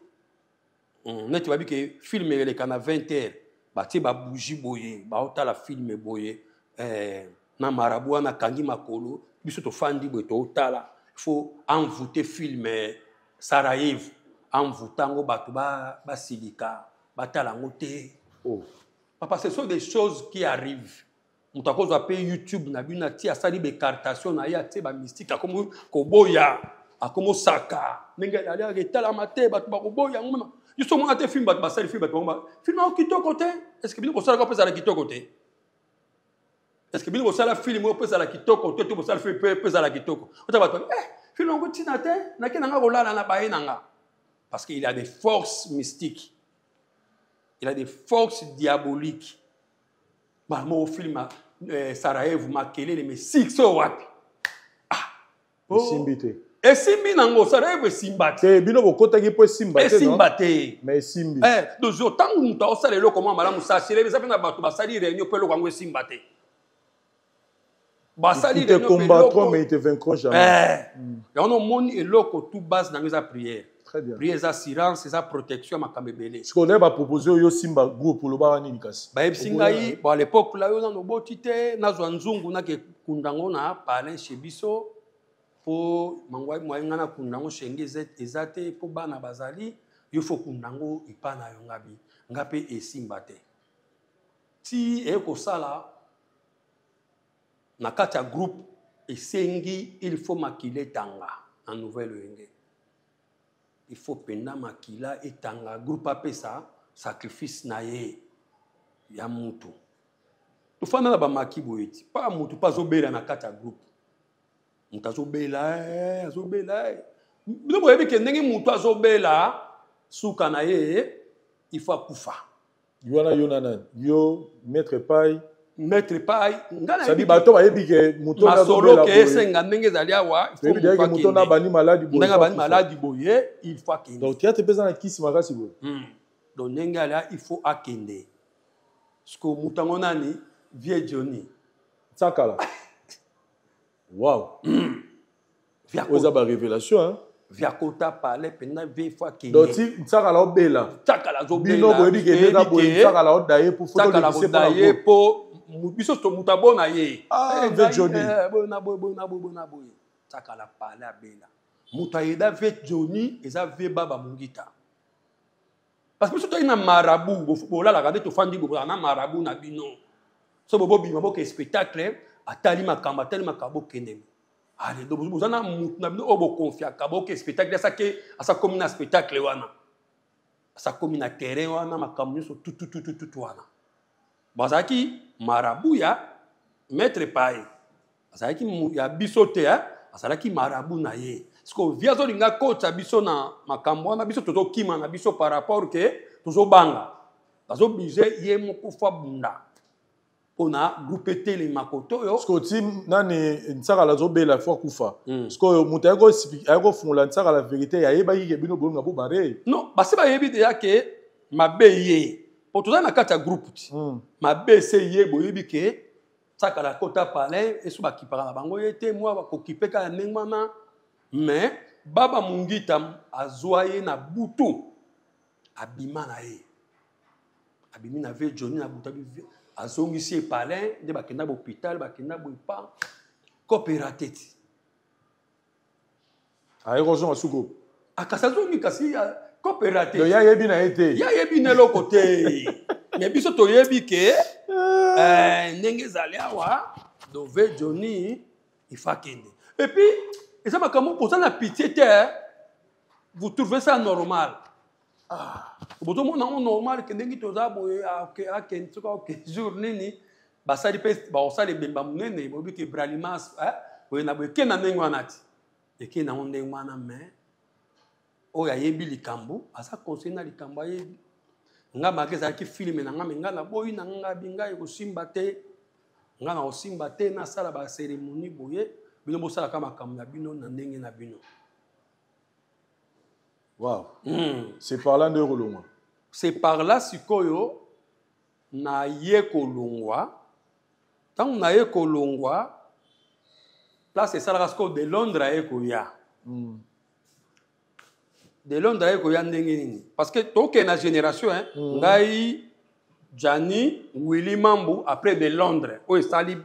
neti babi ke film eleka na 20 heures, batie babougie boye, baotala film boye, na marabout wana akangi makolo, biso tofandi boye tootala. Faut envoûter film Sarajevo, envoûter yango, bato basilika, batala yango te. Oh. Papa, ce sont des choses qui arrivent. Moto akozwa mpe YouTube na bino, atie, asali baincantation na ye, atie bamystique, akomi koboya, akomi osaka ndenge aliaka etalama te, bato bakoboya yango. Mema biso omona te film, bato basali film, bato bango film yango kitoko te. Est ce que bino bosalaka mpe ezala kitoko te? Est ce que bino bosala film oyo mpe ezala kitoko te? To bosala film mpe ezala kitoko, ota bato film yango ntina te, nake nanga kolala na baye na nga, parce qu'il y a des forces mystiques, il y a des forces diaboliques. Bango film Sarajevo, makelele, mais succès wapi? Ah, esimbi te. Esimbi nango, Sarajevo esimba te. Te, bino bokotaki mpo esimba te? Esimba te. Mais esimbi. Donc ntango moto aosala eloko mwa malamu, sasile eza mpe na bato basali réunion mpo eloko yango esimba te. Basali Ils te combattront, mais ils te vaincront jamais. Yango omoni, eloko tout base nango eza prière. Très bien. Prière eza assurance, eza protection ya makambo ebele. Sikoyo nde bapropose oyo osimba groupe, olobaka nini kasi? Bayebisi ngai, bon, à l'époque la yo nano oboti te, nazwa nzungu, nake kunda yango na palin chez biso, mpo mangwai mwaye ngai nakunda yango shenge eza te, mpo bana bazali, yo fo kunda yango epa na yo. Ngabi nga mpe esimba te. Ti eye kosala na kati ya groupe, esengi il faut makila etanga na Nouvelle Wenge, il faut mpenza makila etanga, groupe apesa sacrifice na ye ya mutu. Tofanda na bamaki boye ti pa mutu mpe azobela na kati ya groupe. Moto azobela, azobela. Bino boyebi ke ndenge moto azobela, suka na ye, il faut akufa. Wana yo na nani? Yo, Maître Pai? Maître Pai, nga na sadi bato bayebi ke moto masolo ke esenga ndenge ezali awa, il faut moto moto na bani maladi boye. Ndenge bani maladi boye, il faut akende. Donc théâtre mpe eza na kisi makasi boye. Donc ndenge ali, il faut akende. Siko moto yango nani? Vieux Johnny. Tsakala. Wow. Oyo eza barévélation, hein? Vieux akota palais mpenza, vieux faut akende. Donc ti Ntsakala obela, Ntsakala azobela, bino boyebi ke ndenge boye Ntsakala oda ye po Ntsakala koda ye po biso to moto abona ye. Ah, vieux Johnny. Boye na boye, boye na boye, boye na boye. Ntsakala palais abela, moto ayeda vieux Johnny eza vieux Baba Mongita, parce que biso toyei na marabu, bolalaka nde tofandi, bozala na marabu na bino. So bobobima, boke spectacle, atali makambo, atali makambo, bokendemi. Ale, donc boza na mutu na bino oyo bokonfiaka, boke spectacle, asake asakomi na spectacle wana, asakomi na terrain wana, makambo nyonso tututututu wana. Bazalaki marabu ya Maître Pai, azalaki ya biso te, azalaki marabu na ye. Siko vieux azolinga kotisa biso na makambo wana, biso tozokima na biso par rapport ke tozobanga. Bazoblige ye moko faut abunda mpona groupe etelema kote oyo. Sikoyo ti nani Ntsakala azobela, faut akufa. Sikoyo moto aye kofungola Ntsakala vérité, ayebaki ke bino bolinga bobare? Non, basi bayebi deja ke mabe ye, po toza na kati ya groupe ti. Mabe se ye, boyebi ke Ntsakala kota palais, eso bakipaka na bango ye te, mwa bakokipe kaka ndenge wana. Mais Baba Mungita azwa ye na butu, abima na ye, abimi na vieux Johnny na butu, azongisi ye palais nde bakenda bahôpital, bakenda boye pa kopera te ti. Aye kozonga suko? Akasi azongi, kasi kopera te. Donc ye ayebi na ye te? Ye ayebi na eloko te, mais biso toyebi ke ndenge ezali awa, donc vieux Johnny il faut akende. Et puis eza makambo koza na pitié te, vous trouvez ça normal? Ah, bozomona yango normal ke ndenge toza boye, akende? Soki oke jour nini basali mpe bakosala ebemba monene, boyebi ke bralimas boye na boye, eke na ndenge wana ti eke nango ndenge wana. Mais oyo ayebi likambo aza conseil na likambo ayebi. Nga maka ezalaki film na nga, mais nga naboyi na nga bi ngai ekosimba te, nga na kosimba te nasala bacérémonie boye. Bino bosalaka makambo na bino na ndenge na bino. Wow. C'est par là nde kolongwa? C'est par là. Sikoyo naye kolongwa, ntango naye kolongwa, place esalaka sikoyo de Londres aye koya. De Londres aye koya ndenge nini? Parce que tokende na génération, hein, ngai, Jani, Willy Mambu, après de Londres, oyo esali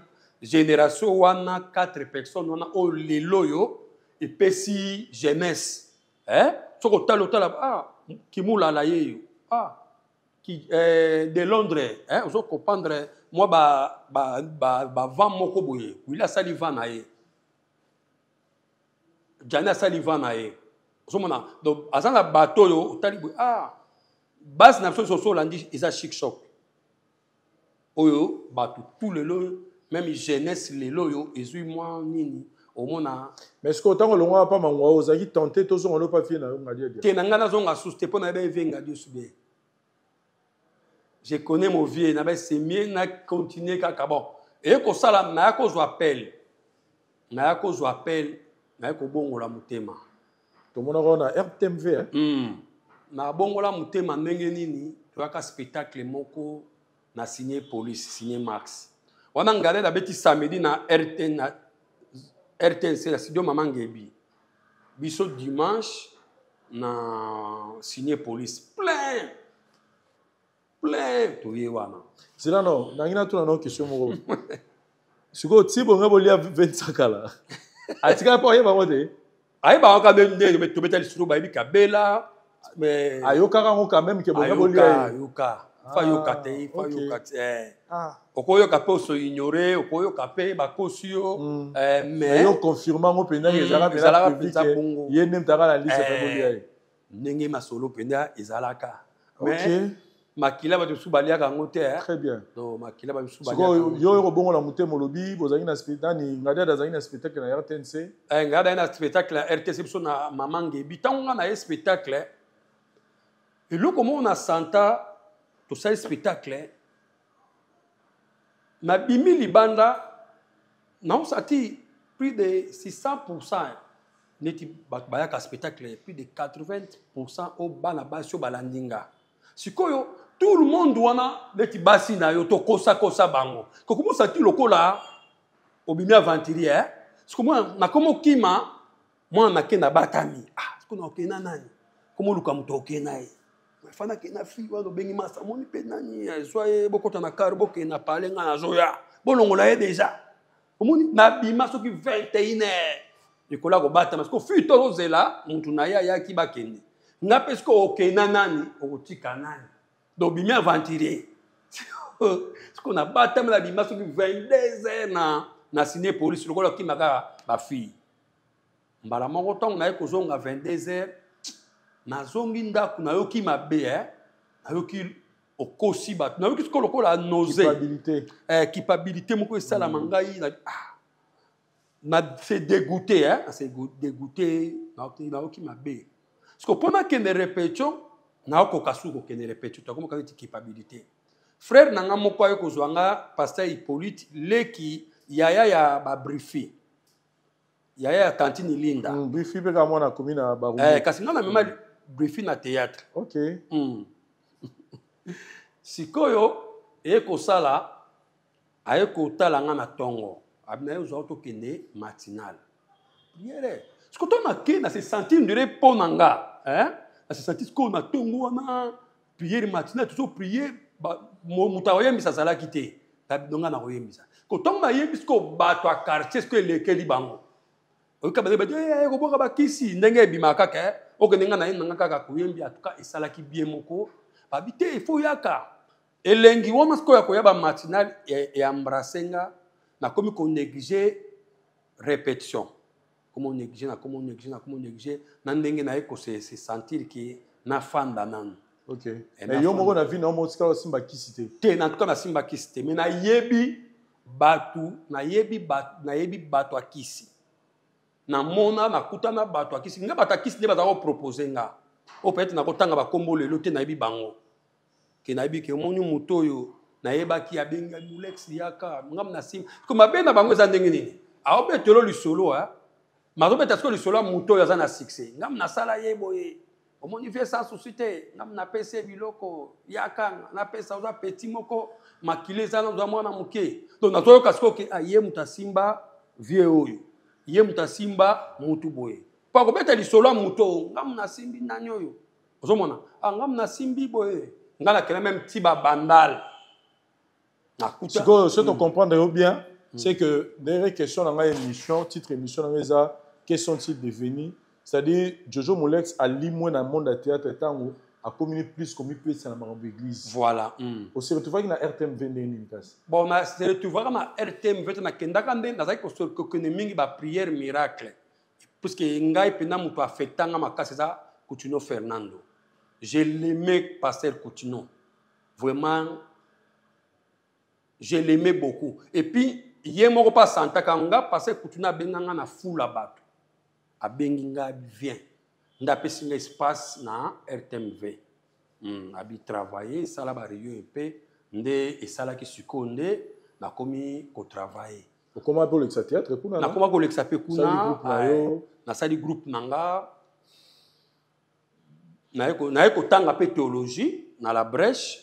génération wana, quatre personnes wana oyo lelo oyo epesi jeunesse, eh? Soki otala, otala, ah, Kimulala ye yo, ah, ki, de Londres, eh? Ozo comprendre mwa ba, ba, ba, ba vent moko boye. Willy asali vent na ye, Jani asali vent na ye, ozomona. Donc aza na bato oyo otali boye, ah, base na biso nyonso olandi eza Chic Choc, oyo bato tout lelo, même jeunesse lelo oyo ezwi mwa nini, omona. Mais ce que ntango olongwaka mpa mangwa, ozalaki tenté tozonga no mpa vieux na yo Ngadiadia? Te, na ngai nazonga susu te, mpo na yeba vieux Ngadi osu bien. Je connais mon vieux na ba, c'est mieux na continuer kaka. Bon, eye kosala, naya kozwa appel, naya kozwa appel, naya kobongola motema. Tomonaka na RTMV, hein? Nabongola motema ndenge nini? Toyaka spectacle moko na signé police, signé max wana. Ngalel abeti samedi na RT, na RTNC, na studio Mama Ngebi. Biso dimanche na signé police, plein plein, toye wana. Zela no, nangi natuna no question moko. Sikoyo ti bonga bolia 25 kala, atikala mpo ayeba yango te? Ayebaka kaka nde tobeta lisolo, bayebi kabela. Ayokaka yango quand même ke bonga bolia ye? Ayoka, fa yoka te, fa yoka te. Okoyoka mpe oso ignore, okoyoka mpe bakosi yo, mais yo confirme yango mpenza, ezalaka mpenza bongo, ye nde mutaka na liste mpe bolia ye? Ndenge masolo mpenza ezalaka, mais Makila bato mosusu baliaka yango te. Très bien. Donc makila bato mosusu. Sikoyo yo okobongola motema, olobi bozalaki na nani, Ngadiada azalaki na spectacle na RTNC. Ngadiada aye na spectacle ya RTC, biso na mama Ngebi. Ntango nga na ye spectacle, eloko moko na santa, tosali spectacle, nabimi libanda, naosati plus de 600, neti bato bayaka spectacle, plus de 80 oyo bana basi oyo balandi nga. Sikoyo tout le monde wana neti basi na yo, tokosakosa bango, kokomosa ti lokola obimi aventurier. Siko mwana nakomi okima, mwana nake nabatami. Ah, siko nakokende na nani? Komo oluka moto okende na ye, fana akende na fille wana. Obengi masa, amoni mpe nani, ezwa ye, bokota na car, bokende na pale, nga nazoya, bolongola ye déjà. Omoni, nabima soki 21 heures, likolo ya kobatama. Siko fille to ozela motu na ye ayaki, bakende. Nga mpe siko okenda nani, okotika nani? Donc bimi aventurier. Siko nabatami, nabima soki 22 heures na ciné police, lokola okima kaka bafille. Mbala moko ntango naye kozonga 22 heures, nazongi ndako, nayoki mabe, eh? Nayoki okosi bato, nayoki sikoyo lokola nausée. Culpabilité. Culpabilité moko esalama. Ngai na, ah, na se dégoûté, hein? Na se dégoûté, nayoki mabe. Siko mpo nakende répétition, naokoka su kokende répétition, takomaka neti culpabilité. Frère na nga moko aye kozwa nga, pasteur Hippolyte, leki yaya ya babrifi, yaya ya tantine Linda. Brifi mpe kaka mwana akomi na Barumbu. Kasi nga namema brifi na théâtre. Sikoyo eye kosala, aye kotala nga na ntongo, abi na ye ozwa, tokende matinal prière. Siko to nake, na se sentir ndire mpo na nga, hein? Na se sentir sikoyo na ntongo wana, prière matinal, tozo prier, moto akoyembisa azalaki te, nga na koyembisa. Ko ntongo nayebi sikoyo bato ya quartier, sikoyo elekeli bango, oyoka bazali bati koboka bakisi ndenge ebimaka kaka, eh. Okende, nga na ye nanga kaka koyembi. En tout cas esalaki bien moko, babi te, il faut yaka elengi wana. Sikoyo ya koya bamatinal eembrasse nga, nakomi konéglige répétition, komo néglige, nakomo néglige, nakomo néglige na ndenge naye kose se sentir ke nafanda nanu. Mais yo moko na vie na yo motikala osimba kisi te? Te, en tout cas nasimba kisi te, mais nayebi bato, nayebi bato, nayebi bato ya kisi. Namona, nakutana bato ya kisi. Nga bato ya kisi nde bazala kopropose nga, oyo peut-être nakotanga bakombo lelo te. Nayebi bango ke nayebi ke omoni moto oyo nayebaki, abengi Mulex, yaka ngam na nsima. Ko mabe na bango eza ndenge nini? Aobetelo lisolo, mazobeta sikoyo lisolo ya moto oyo aza na succès. Ngam nasala ye boye, omoni vie sans souci te, ngam napesi ye biloko, yaka napesa, oza petit moko, makili eza na oza mwana moke. Donc nazoyoka sikoyo ke ah, ye moto asimba vie oyo, ye moto asimba motu boye, mpo akobeta lisolo ya moto oyo, ngam nasimbi nani oyo, ozomona, ah, ngam nasimbi boye. Nga nakenda même ti babandal, nakuta. Sikoyo soki tocomprendre yo bien, c'est que derrière question na ngai, émission, titre émission na ngai eza « Que sont-ils devenus?», c'est-à-dire Jojo Molex alimwe na monde ya théâtre ntango akomi plus komipesa na makambo église. Voilà. Ose retrouvaki na RTMV ndenge nini kasi? Bon, na se retrouvaka na RTMV te. Nakendaka nde nazalaki kokende mingi baprière miracle, puisque ngai mpenza moto affectanga makasi eza Coutinho Fernando. Je l'aimais, pasteur Coutinho, vraiment je l'aimais beaucoup. Et puis ye moko mpe asantaka nga. Pasteur Coutinho abenganga na fula bato, abengi nga, viens, nde apesi nga espace na RTMV. Abi travailler, esala baréunion mpe nde esalaki. Sikoyo nde nakomi kotravaille. Okoma mpe olekisa théâtre kuna? Nakoma kolekisa mpe kuna. Osali groupe na yo? Nasali groupe na nga, naye kotanga mpe théologie na la Brèche.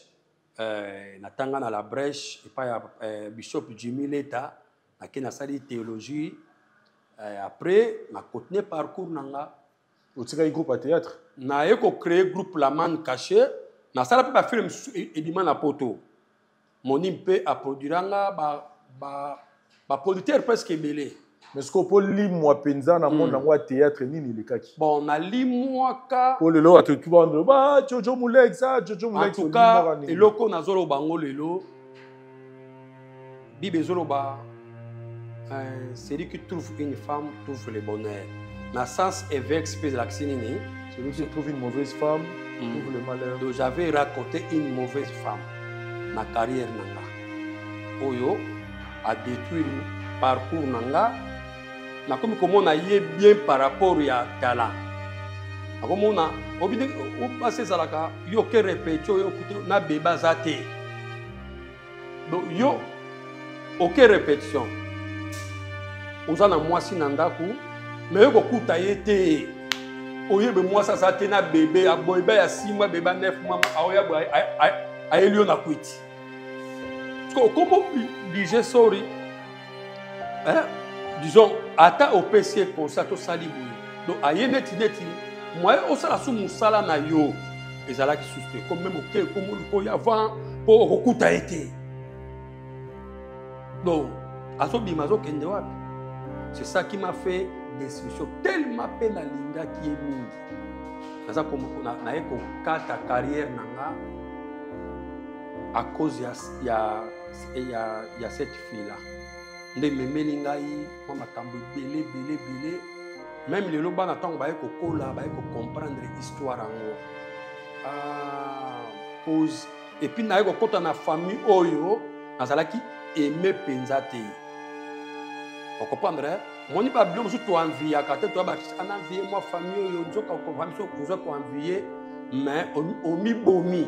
Natanga na la Brèche epai ya bishop Jimmy Leta. Nake nasali théologie, après na continue parcours na nga. Otikaki groupe ya théâtre? Naye kocréer groupe La Man Caché. Nasala mpe bafilm mosusu ebima na poto. Moni mpe aproduiranga baproducteur ba presque ebele. Mais sikoyo mpo limwa mpenza na monde yango ya théâtre, nini elekaki? Bon, nalimwaka. Po lelo bato tu ba Jojo Mulex, ah, Jojo En Mulex. tout cas, eloko nazoloba yango lelo, Bible ezoloba celui qui trouve une femme trouve le bonheur. Na sens inverse mpe ezalakisi nini? Celui qui trouve une mauvaise femme trouve le malheur. Donc j'avais raconté une mauvaise femme na carrière na nga oyo adétruire parcours na nga. Nakomi komona ye bien par rapport ya talent, nakomona obi ndenge basi ezalaka. Yo ke répétition, oyo okuti na bebe aza te. Donc yo oke répétition, oza na mwasi na ndako, mais yo kokuta ye te. Oyebe mwasi aza te na bebe aboyeba ya 6 mois, bebe ya 9 mois, aoya boye, ayeli yo na kwiti. Okoma obligé, sorry, hein? Disons ata opesi ye conseil, tosali boye, donc aye neti moye osala su mosala na yo ezalaki susu te. Comme même oke ekomi oluka oyo avant mpo okokuta ye te. Donc azobima, azokende wapi? C'est ça qui m'a fait destruction tellement mpe nalingaki ye mingi. Naza naye kokata carrière na nga à cause ya cette fille là nde ememeli ngai mwa makambo ebele ebele ebele. Même lelo bana, ntango baye kokola, baye kocomprendre histoire yango. Ah, cause et puis naye kokɔta na famille oyo nazalaki aimé mpenza te. Ocomprendre, moni babiloko mosusu toenviaka te. Toya baartiste ana envie mwa famille oyo, nzoka famille so oza koenvie, mais omibomi.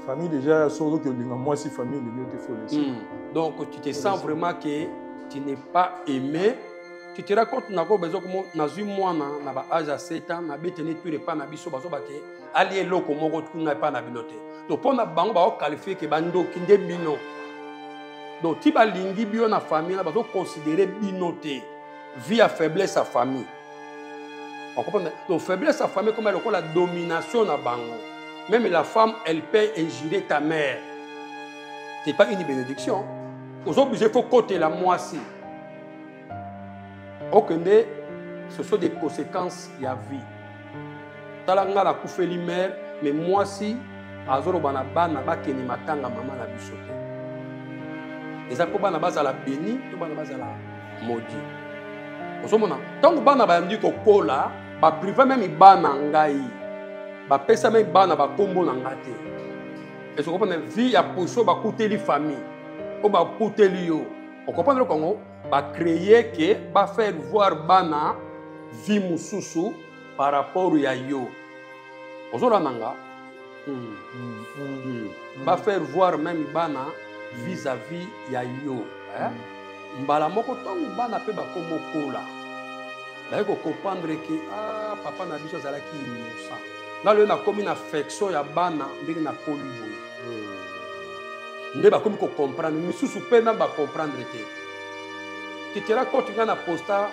Famille déjà, soki ozoki olinga mwasi, famille elingi yo te, faut laisser. Donc tu te sens vraiment que tu n'es pas aimé. Tu te rends compte, nako besoin komo nazwi mwana na ba âge ya 7 ans, nabeteni tour epa na biso, bazoba ke ali eloko moko kuna epa na bino te. Donc mpo na bango baoqualifie ke bandoki nde bino. Donc ti balingi bino na famille na bazoconsidere bino te, vie ya faiblesse ya famille. Ocomprendre? Donc faiblesse ya famille comme lokola domination na bango. Même la femme, elle peut injurer ta mère, c'est pas une bénédiction. Ozoblige, faut kotela mwasi okende. Ce sont des conséquences ya vie. Tala nga, nakufeli mère, mais mwasi azoloba na bana bakende matanga mama na biso te. Eza mpo bana bazala béni to bana bazala maudit. Ozomona, ntango bana bayandi kokola, baprive même bana ngai, bapesa même bana bakombo na nga te. Ezokopona vie ya poso bakuteli famille oyo bakuteli yo. Okocomprendre eloko yango, bacréer ke bafaire voir bana vie mosusu par rapport ya yo ozolanda nga. Bafaire voir même bana vis-à-vis ya yo, eh? Mbala moko ntango bana mpe bakomokola, baye kocomprendre ke ah, papa na biso azalaki innocent. Nga lelo nakomi na affection ya bana ndenge nakoli boye nde bakomi kocomprendre. Misusu mpe na bacomprendre te. Tetela kote nga na posta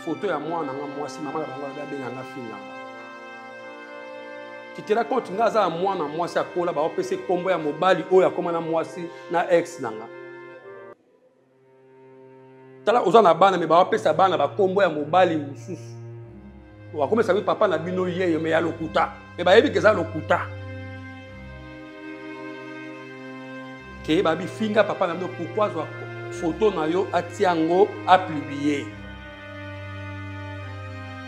photo ya mwana nga mwasi, mama na bango abenga nga finganga. Tetela kote nga aza ya mwana mwasi akola, baopesa nkombo ya mobali oyo akóma na mwasi na ex na nga. Tala, oza na bana, me baopesa bana bakombo ya mobali mosusu. Bakomesa bi papa na bino yeyo, me ya lokuta, me bayebi ke eza lokuta ke babifinga papa na bino. Pourquoi azwa photo na yo, atia yango, apublie?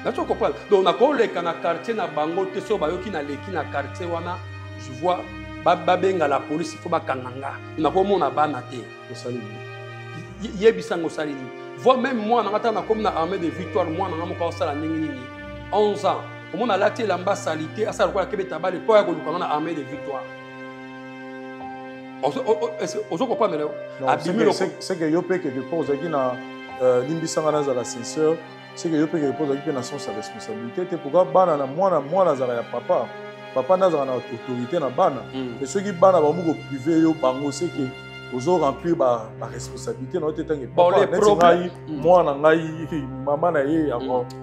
Nazo comprendre. Donc nakoleka na quartier na bango te. Soki bayoki naleki na quartier wana, je vois babenga la police, il faut bakanga nga. Nakomona bana te. Osali? Yebisa ngo osali nini? Voire même mwana nga, ntango nakomi na Armée de Victoire, mwana nga moko aosala ndenge nini, 11 ans, omona alati elamba sali te, asala lokola akebeta bale mpo aya koluka nga na Armée de Victoire. Ozo comprendre leo? Abimi. C'est que yo mpe quelque part ozalaki na limbisanga, nazala sincère, c'est que yo mpe quelque part ozalaki mpe na sens ya responsabilité te. Pourquoi bana na mwana, mwana azala ya papa, papa nde azala na autorité na bana? Mais soki bana bakomi koprive yo bango, c'est que ozo remplir baresponsabilité na yo te ntange papa. Neti ngai, mwana ngai, mama na ye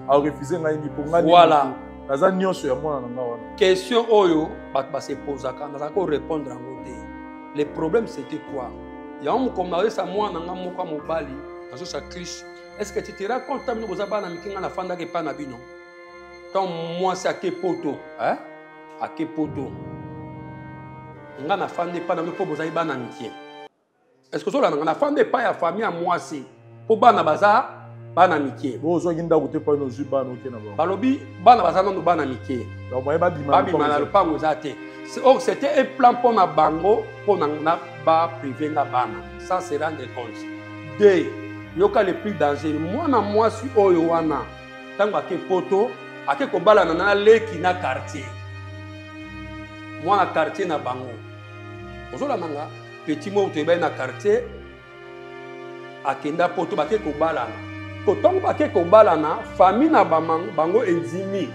arefuse ngai ni mpo ngai naza nyonso ya mwana na ngai wana. Question oyo bato basepozaka, nazalaki korépondre yango te. Le problème, c'était quoi? Yango mokomo nazoyesa mwana nga moko ya mobali, nazosa crise: est ce que tu te rends compte, bino boza bana mike, nga nafandaka epai na bino ntango mwasi ake poto, eh? Ake poto, nga nafandi epai na bino mpo bozali bana mike. Est ce que ozolanda? Nga nafandi epai ya famille ya mwasi mpo bana baza Bana mike. Bo ozwaki ndako te mpo ozwi bana oke na bango. Balobi bana baza nano bana mike. Donc moyen babima babima na lopango eza te. Or c'était un plan mpo na bango, mpo na baprive nga bana sans se rendre compte. De yoka le plus danger, mwana mwasi oyo wana ntango ake poto, ake kobalana na leki na quartier, mwana quartier na bango. Ozolanda nga, petit moko toyebani na quartier, akenda poto, bake kobalana. Ko ntango bake kobalana, famille na bango endimi,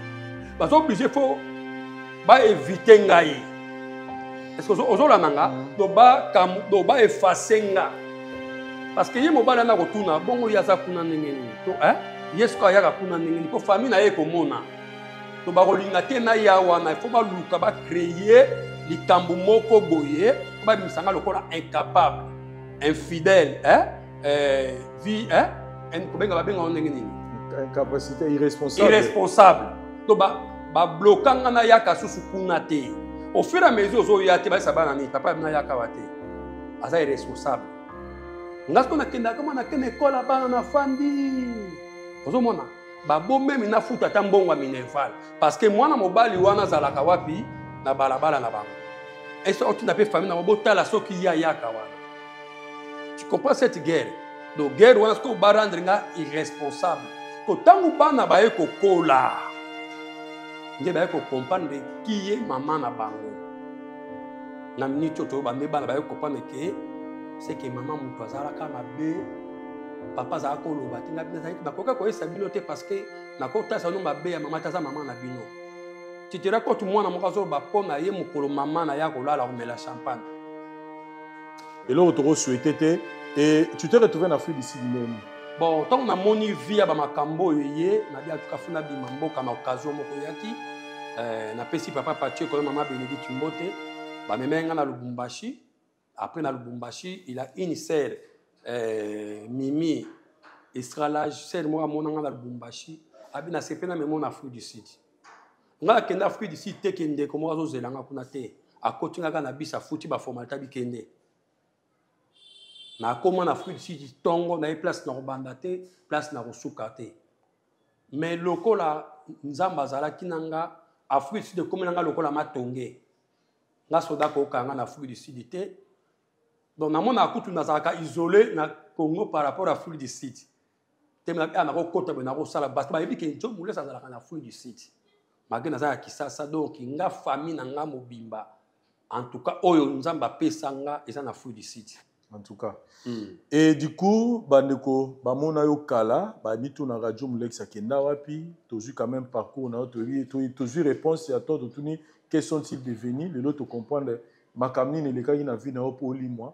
baza oblige fo baevite ngai. Est-ce que ozolanda nga? Do baefase nga, parce que ye mobali ana kotuna bongo ye aza kuna ndenge nini to ye soki ayaka kuna ndenge nini, mpo famille na ye ekomona to bakolinga te na ya wana. Il faut baluka bacréer likambo moko boye po babimisa nga lokola incapable, infidèle, vie, kobenga babenga ngo ndenge nini? Incapacité, irresponsable. Irresponsable. To babloka nga nayaka susu kuna te. Au fur et à mesure ozoya te, bayesa bana nini, papa bino ayaka wa te, aza irresponsable. Nga siko nakendaka mwa nakende ekole ya bana, nafandi, ozomona babomemi nafuta ata mbongo ya minerval, parce que mwana mobali wana azalaka wapi? Na balabala na bango. Ese otinda mpe famille na bango botala soki ye ayaka wana. Tu comprends cette guerre? Donc guerre wana sikoyo barendre nga irresponsable. Ko ntango bana baye kokola nde baye kocomprendre ki ye mama na bango. Na minute oyo toyoba nde bana baye kocomprendre ke c'est que mama moto azalaka mabe, papa azalaka koloba te. Ngai nakoki koyesa bino te, parce que nakotalisa bino mabe ya mama te, aza mama na bino. Titera kotu mwana moko azoloba mpo na ye mokolo mama na ye akolala komela champagne. Eloko tokosouhaite te. Et tu t'es retrouvé na Afrique du Sud ndenge? Bon, ntango namoni vie ya bamakambo oyo ye nabi, atuka funa bima mboka na occasion moko eyaki. Napesi papa Patrick oyo, mama Bénédicte mbote, bamemaki nga na Lubumbashi. Après na Lubumbashi, il a une sœur, Mimi Estralage, sœur moko amona nga na Lubumbashi, abi nasepe na memo na Afrique du Sud. Nga akende Afrique du Sud te, ke ndeko moko azozela nga kuna te, akoti nga kaka na bis, afuti baformalité, abikende. Nakóma na Afrique du Sud ntongo, naye place na kobanda te, place na kosuka te. Mais lokola Nzambe azalaki na nga, Afrique du Sud ekomi na nga lokola matonge. Nga soda kokanga na Afrique du Sud te. Donc namonaka kutu nazalaka isolé na Congo par rapport à Afrique du Sud te. Nakokota boye, nakosala parce bayebi ke Nzo Molesi azalaka na Afrique du Sud, malgré naza ya Kisasa. Donc nga famille na nga mobimba, en tout cas oyo Nzambe apesa nga, eza na Afrique du Sud. En tout cas. Et du coup, bandeko bamona yo kala, bamitunaka Jo Molex akenda wapi. Tozwi quand même parcours na yo, tozwi réponse ya to totuni quels sont-ils devenus. Lelo tocomprendre makambo nini elekaki na vie na yo mpo olimwa.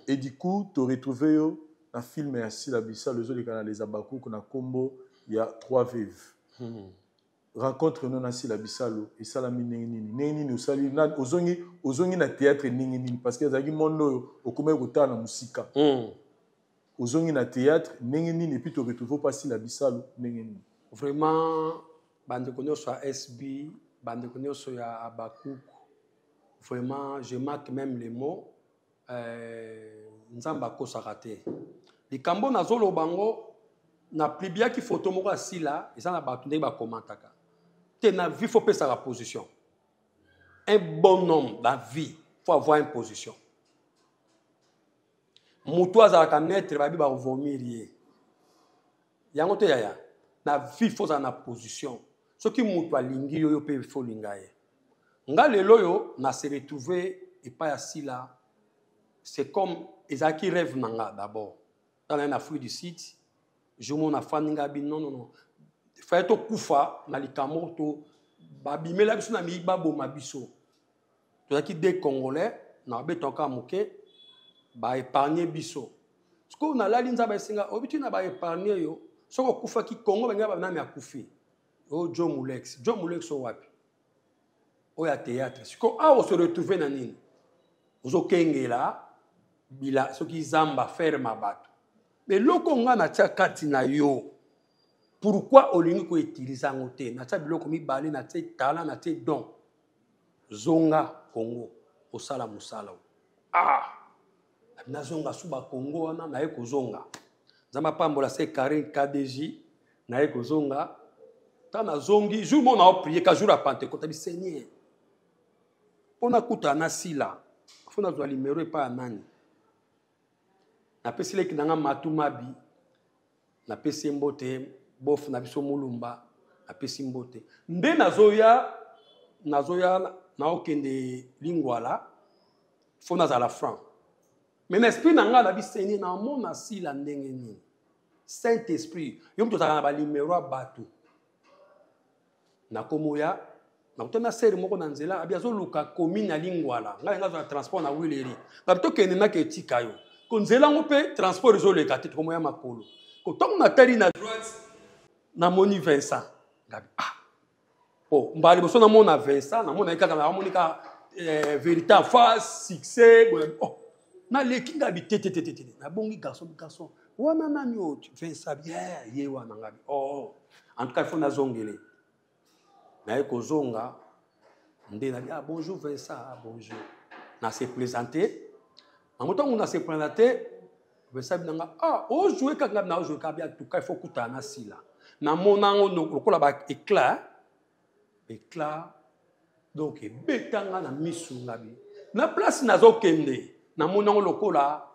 Et du coup toretrouve yo na film ya Sila Bisalo ezoleka na Les Abakuku na nkombo ya Trois Veuves. Rencontre no na Sila Bisalo esalami ndenge nini? Ndenge nini osali ozongi na théâtre ndenge nini? Parce que ezalaki monde oyo okomaki kotala na mosika. Ozongi na théâtre ndenge nini? Et puis toretrouve mpa Sila Bisalo ndenge nini? Vraiment, bandeko nyonso ya SB, bandeko nyonso ya Abakuku, vraiment je marque même les mots. Nzambe akosaka te. Likambo nazoloba ngo, napubliaki photo moko ya Sila, eza na bato ndenge bakomantaka te. Na vie faut pesaka position. Un bon homme dans vie faut avoir une position. Moto azalaka maître, babi bakovomir ye yango te. Yaya, na vie faut ozala na position. Soki moto alingi yo, yo mpe faut olinga ye. Nga lelo oyo na se retrouve epai ya Sila, c'est comme ezalaki rêve na nga d'abord. Ntango naye na Afrique du Sud, jour moko nafandi, nga bi non, non, non, faye tokufa na likambo to babimela biso na miyiki, baboma biso. Tozalaki deux Congolais na babetaka moke, baépargne biso. Sikoyo nalali, Nzambe esenga oyebi ntina baépargne yo. Soki okufaki Congo, balingi banani akufi? Oyo Jo Mulex, Jo Mulex oyo wapi? Oyo ya théâtre. Sikoyo awa ose retrouve na nini? Ozokengela bila soki zamba ferme bato. Eloko nga natia kati na yo, pourquoi olingi koutiliser yango te? Natia biloko mibale, natie talent, natie don. Zonga Congo, osala mosala. Ah, nazonga su bakongo wana, naye kozonga. Nzambe apambola se Karine KDJ. Naye kozonga, ntango nazongi, jour moko naoprier ka jour ya Pentecôte, abi Seigneur, mpo nakutana na Sila, fo nazwa limero epai ya nani? Napesi leki na nga Matu Mabi, napesi ye mbote, bof na biso Mulumba, napesi mbote. Nde nazoya naokende Lingwala, fo nazala franc, mais na esprit na ngai nabi Seigneur, namona Sila ndenge nini? Saint Esprit, yo moto ozalaka na balimero ya bato. Nakomoya, nakuta na sere moko na nzela, abi azoluka commune ya Lingwala. Ngai nazwa transport na Wileri, ngabi tokende, nake etika yo ko nzela yango mpe transport ezoleka te, tokomoya makolo. Ko ntango natali na droite, namoni Vincent. Ngabi ah, oh, mbala liboso namona Vincent, namona ye kaka, namoni kaka vérité en face, succès boye. Oh, naleki, ngabi te te te te te, nabongi garçon, garçon wana nani oyo? Vincent bien, ye wana. Ngabi oh, en tout cas il faut nazongele. Naye kozonga nde nabi ah bonjour Vincent, ah bonjour, na se présenter mango. Ntango na se présenter, Vincent binanga ah ojoue kaka. Ngabi na ojoue kaka bi, en tout cas il faut kutana na Sila. Namona yango lokola ba éclat, éclat donc ebetanga na misu. Ngabi na place nazokende, namoni yango lokola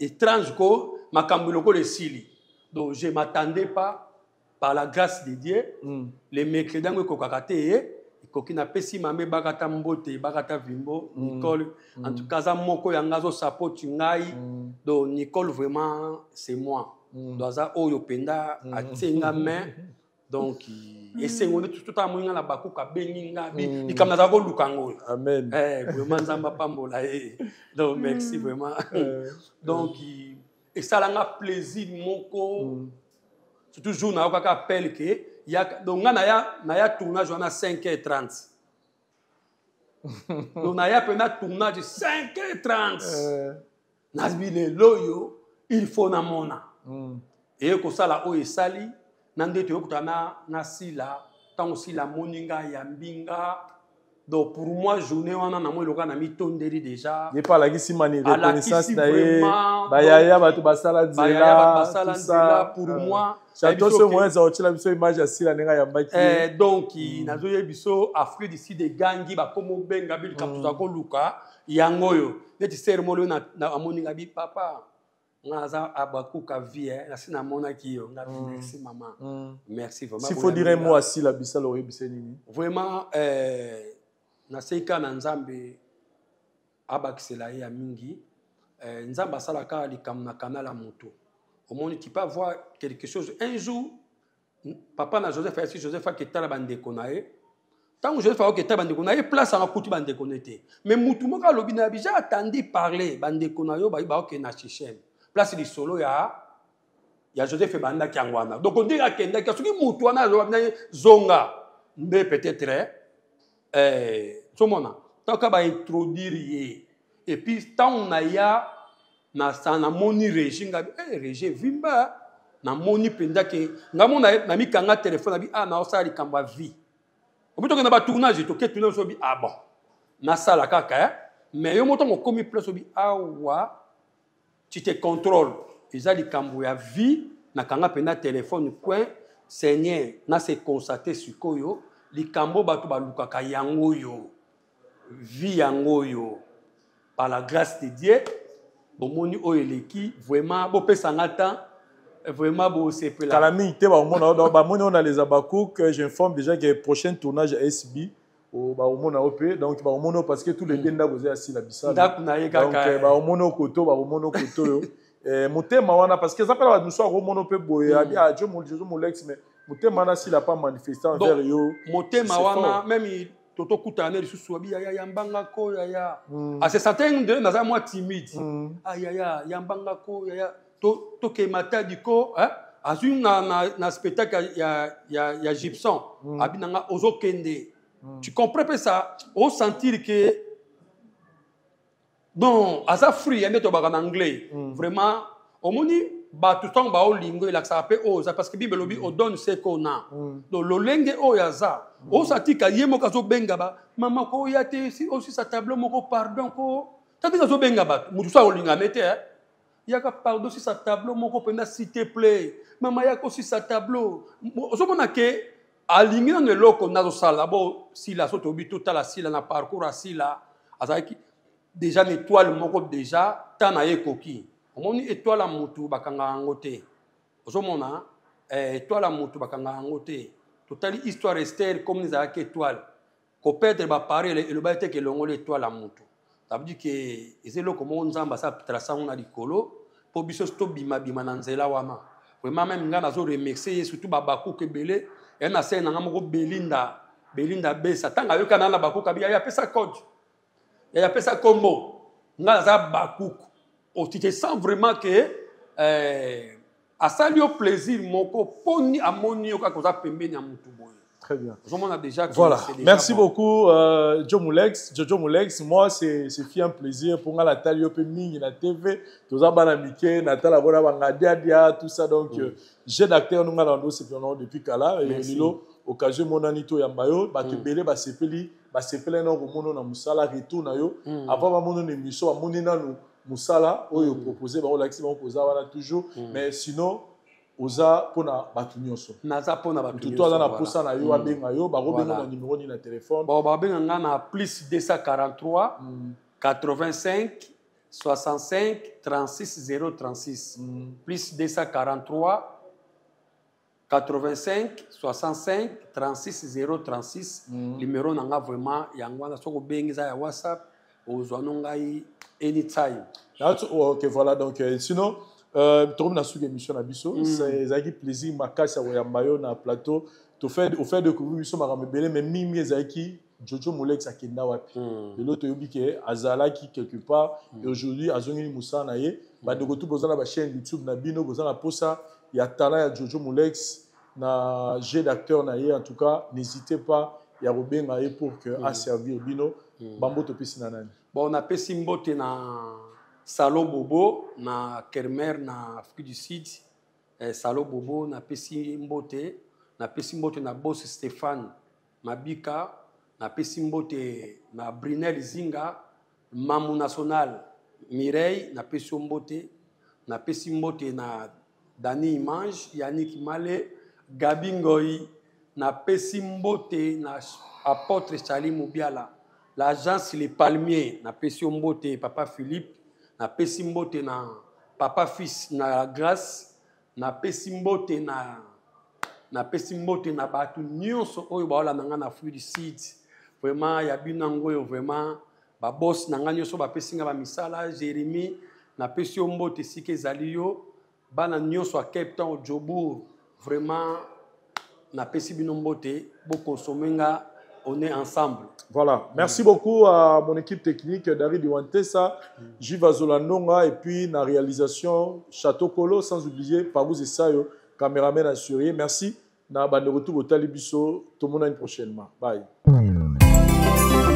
étrange ko makambo lokola esili. Donc je m'attendais pas. Par la grâce de Dieu, le mercredi yango ekokaka te ye ekoki. Napesi mama Ebakata mbote, Ebakata Vimbo, Nicole. En tout cas aza moko yanga azosapoti ngai. Donc Nicole, vraiment c'est moi. Donc aza oyo mpenza atie nga main. Donc esengo nde totala moi nga na bakuka, abengi nga bi likambo nazala koluka yango oyo. Amen. Vraiment Nzambe apambola ye. Donc merci vraiment. Donc esalanga plaisir moko, surtout jour nayokaka appel ke yaka. Donc nga naya tournage wana 5h30. Donc naya mpena tournage 5h30. Nabi lelo oyo il faut namona. Eye kosala oyo esali na nde toyokutana na Sila. Ntango Sila amoni ngai, yambi nga. Donc pour moi journée wana namoni lokola na mitondeli déjà. Ye mpe alakisi mani reconnaissance na ye, bayaya bato basala. Nzela basala nzela pour moi. Chateau so moyen eza otiela biso image ya Sila ndenge ayambaki. Donc nazoyebi biso Afrique du Sud egangi, bakoma obenga bi likambo toza koluka yango oyo. Neti sere molo amoni nga bi papa nga naza abakuka vie, nasi namonaki yo nga. Merci mama, merci vraiment. S'il faut dire un mot à Sila Bisala, oyebisa nini? Vraiment nasei kaka na Nzambe abakisela ye ya mingi. Nzambe asalaka likambo na kanal ya moto. Omoni, tu peux avoir quelque chose un jour. Papa na Joseph ayasi Joseph aketala bandeko na ye. Ntango Joseph akoketala bandeko na ye, place anga akuti bandeko na ye te, mais mutu moko alobi na ye, j'ai entendu parler bandeko na yo bayi baokende na Sichem. Place lisolo ya Joseph ebandaki yango wana. Donc ndenge akendaki, soki mutu wana alobi na ye zonga nde peut-être ozomona ntango baintroduire ye. Et puis ntango na ya namoni régi, ngai régi evimba, namoni mpenza ke ngai mona namikanga telefone, abi ah naosala likambo ya vie. Obi tokende batournage, toke tournage, obi ah bon nasala kaka mais yo moto okomi place, obi awa tu te contrôles, eza likambo ya vie. Nakanga mpenza telefone coin, Seigneur, nase constate sikoyo likambo bato balukaka yango oyo, vie yango oyo. Par la grâce de Dieu, bomoni oyo eleki. Vraiment bopesanga temps, vraiment bosepela. Kala mingi te baomona, bamoni oyo na les Abakouk. J'informe déjà que prochain tournage ya SB baomona yo mpe. Donc baomona yo parce que tous les deux ndako eza ya Sila Bisala. Ndako na ye kaka. Baomona yo koto, baomona yo koto oyo motema wana, parce que eza mpe na bato mosusu akomona mpe boye, abi ah Joe Molex, mais motema wana Sila pas manifesté envers yo. Motema wana, même totokutana ne lisusu, abi yaya yambanga ko yaya. Ase certain nde naza mwa timide. Ah yaya yambanga ko yaya, tokema tadi ko azwi na spectacle ya Gibson. Abi nanga ozokende, tu comprends mpe ça, osentir que bon aza free ya nde tobaka na anglais. Vraiment omoni bato ntango baolingo elakisaka mpe oyo oza, parce que Bible elobi odonne ce qu'on a. Donc lolenge oyo aza, osatika ye moko azobenga ba mama ko oya te osisa tableau moko, pardon ko ta ndenge azobenga bato, motu so akolinga me te. Yaka pardon, sisa tableau moko mpenza, s'il te plaît. Mama, yaka osisa tableau. Ozomona ke alingi nano eloko nazosala. Bo Sila, so toyebi, totala Sila na parcours ya Sila, azalaki déjà na étoile moko déjà. Ta na ye ekoki. Omoni, étoile ya motu bakangaka yango te. Ozomona, étoile ya motu bakangaka yango te. Totali histoire Ester, comme ezalaki étoile, koperdre baappareil elobaki te ke elongoli étoile ya motu. Ça veut dire ke eza eloko moko Nzambe asa trace yango na likolo mpo biso tobimabima na nzela wana. Vraiment, même ngai nazo remercier ye, surtout babakuku ebele ya na sene na nga moko, Belinda, Belinda Besa. Ntango ayoka na bakuku, abi yaya apesa code, yaya apesa kombo, ngai naza bakuku. Oh, tu te sens vraiment que asali yo plaisir moko poni amoni yo kaka oza pembeni ya motu boye. Très bien. Ozomona déjà que Voilà. c'est déjà Merci bon. Beaucoup, Joe Moulex. Jojo Moulex, moi, c'est fait un plaisir pour nga natali yo pe mingi na TV. Toza bana mike, natala bona banga dia, tout ça. Donc, jeu d'acteur, nous, nga c'est depuis kala. Et Merci. lelo, occasion monani to yamba yo, bato ebele basepeli, basepeli na komona na mosala retour na yo. Avant bamona na émission, bamoni nanu mosala oyo proposé bango, olakisi bango koza wana toujours. Mais sinon, oza mpona bato nyonso. Naza mpona bato. Tutu aza na posa na yo, abenga yo. Bakobenga na numéro nini na téléphone? Bon, babenga nga na plus 243 85 65 36 036. Plus 243 85 65 36 036. Numéro na nga vraiment yango wana. Soki obengi, eza ya WhatsApp, ozwa no ngai anytime. Ok, voilà. Donc sinon, tokomi na suki émission na biso. Ezalaki plaisir makasi ya koyamba yo na plateau. Ofaire découvrir biso makambo ebele, mais mingi ezalaki Jojo Molex akenda wapi. Lelo toyebi ke azalaki quelque part et aujourd'hui azongeli mosala na ye. Bandeko tu boza na bachaîne YouTube na bino, boza na posa ya talent ya Jojo Molex na jeu d'acteur na ye, en tout cas n'hésitez pas ya kobenga ye pour que aservir bino. Bambo topesi na nani? Bon, napesi mbote na Salo Bobo na Kermer na Afrique du Sud. Salo Bobo, napesi mbote. Napesi mbote na boss Stéphane Mabika. Napesi mbote na Brinel Zinga, Mamu National Mireille, napesi yo mbote. Napesi mbote na Dani Image, Yannick Male, Gabi Ngoi. Napesi mbote na apôtre Charlie Mubiala, l'agence Les Palmiers. Napesi yo mbote, papa Philippe. Napesi mbote na papa Fils na Grâce. Napesi mbote na bato nyonso oyo baolanda nga na Afrique du Sud. Vraiment, ya bino yango oyo. Vraiment, baboss na nga nyonso bapesi nga bamisala, Jérémi, napesi yo mbote esika ezali yo. Bana nyonso ya Cape Town, Jobourg, vraiment napesi bino mbote. Bokonsome nga, on est ensemble. Voilà. Merci beaucoup à mon équipe technique, David Iwantesa, Jiva Zolandonga, et puis la réalisation Château Colo, sans oublier Pagouz et Sayo, caméraman assuré. Merci. Na bande retour au Talibiso, tout le monde prochainement. Bye.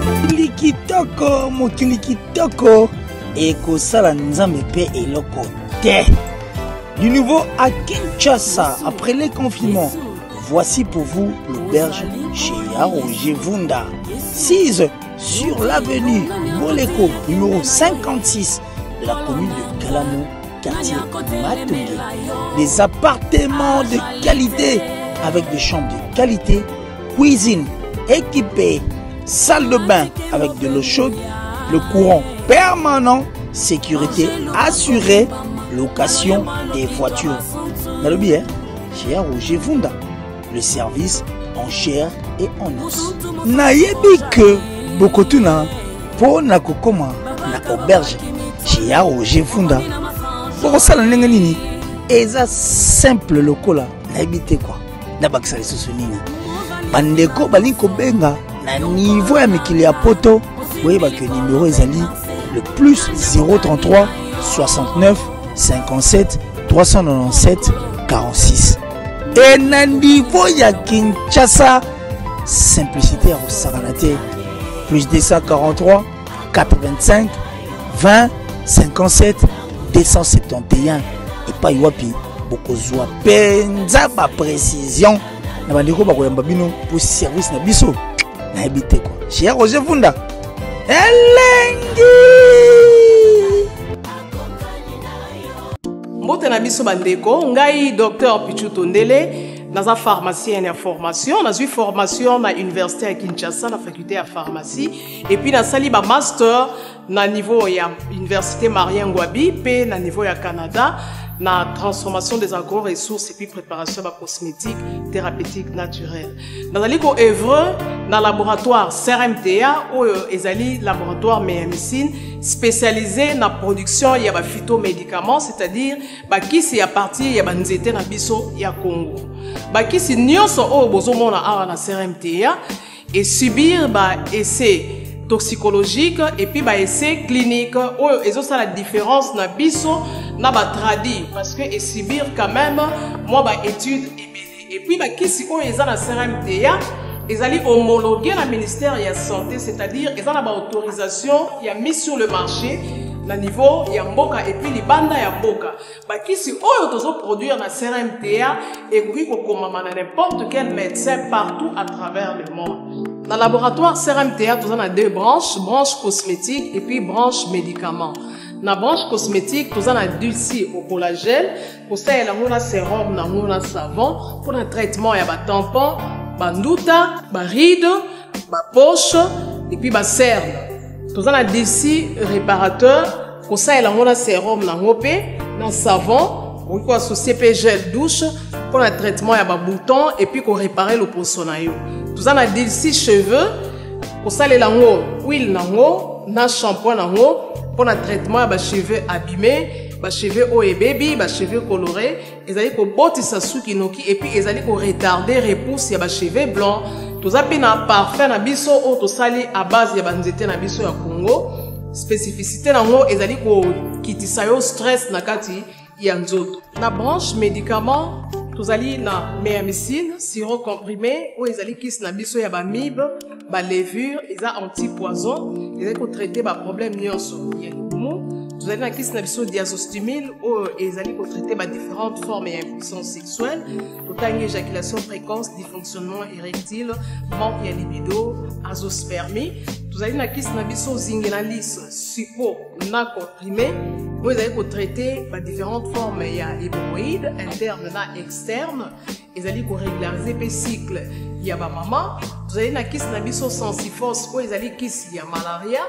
Mokili kitoko, mokili kitoko ekosala Nzambe mpe eloko te. Du nouveau à Kinshasa après les confinements, voici pour vous l'auberge chez Roger Vunda, 6 sur l'avenue Boleko, numéro 56 de la commune de Kalamu, quartier Matonge. Des appartements de qualité avec des chambres de qualité, cuisine équipée, salle de bain avec de l'eau chaude, le courant permanent, sécurité assurée, location des voitures. Nalobi, hein? Chez Roger Vunda, le service en chair et en os. Nayebi ke bokotuna mpo na kokoma na auberge chez Roger Vunda, bokosala ndenge nini? Eza simple lokola nayebi te kwa nabakisa lisusu nini. Bandeko balingi kobenga na niveau ya mikili ya poto, boyeba ke numéro ezali le plus 033 69 57 397 46. E na niveau ya Kinshasa, simplicité ya kosakana te, plus 243 85 20 57 271. Epai wapi bokozwa mpenza baprécision na bandeko bakoyamba bino mpo service na biso nayebi te kwa. Cher Roger Vunda, elengi. Mbote na biso bandeko, ngai Dr Pichu Tondele, naza pharmacien ya formation, nazwi formation na université ya Kinshasa na faculté ya pharmacie et puis nasali ba master na niveau ya université Marien Ngouabi pe na niveau ya Canada na transformation des agro-ressources et puis préparation ba cosmétiques thérapeutiques naturelles. Nazali ko œuvre na laboratoire CRMTA oyo ezali laboratoire Meyamicine spécialisé na production ya ba phytomédicaments, c'est-à-dire ba kisi ya partir ya ba nzete na biso ya Congo. Ba kisi nyonso oyo bozomona awa na CRMTA et subir ba essais toxicologique et puis ba essais clinique oyo ezosala différence na biso na ba tradi parce que et subir quand même moi ba études ebele. Et puis ba kisi oyo eza na CRMTA ezali homologué na ministère ya santé, c'est-à-dire eza na ba autorisation ya mise sur le marché na niveau ya mboka et puis libanda ya mboka. Ba kisi oyo tozo produire na CRMTA ekoki kokomama na n'importe quel médecin partout à travers le monde. Na laboratoire CRMTA toza na deux branches, branche cosmétique et puis branche médicament. Na branche cosmétique toza na Dulci au collagène, kosalela yango na sérum na yango na savon pour na traitement ya ba tampon, ba nduta, ba rides, ba poche et puis ba cerne. Toza na Dulci réparateur, kosalela yango na sérum na yango pe na savon, okoki koassocier pe gel douche pour na traitement ya ba boutons et puis koréparer loposo na yo. Toza na Dulci cheveux, kosalela yango huile na yango na shampoing na yango pour na traitement ya ba cheveux abîmés, ba cheveux oyo ebebi, ba cheveux colorés, ezali kobotisa suki noki et puis ezali koretarder repousse ya ba cheveux blancs. Toza pe na parfum na biso oyo tosali à base ya ba nzete na biso ya Congo. Spécificité nango ezali kokitisa yo stress na kati ya nzoto. Na branche médicament tozali na Meyamicine sirop comprimé oyo ezali kisi na biso ya ba mibe, ba levure, eza anti-poison, ezali kotraiter ba problème nyonso ya libumu. Tozali na kisi na biso diazostimile oyo ezali kotraiter ba différentes formes ya impuissance sexuelle, totangi éjaculation précoce, dysfonctionnement érectile, manque ya libido, azoospermie. Tozali na kisi na biso zingenalis suppo na comprimé oyo ezali kotraiter ba différentes formes ya hémorroïdes interne na externe, ezali korégulariser pe cycle ya ba mama. Tozali na kisi na biso Sensifos oyo ezali kisi ya malaria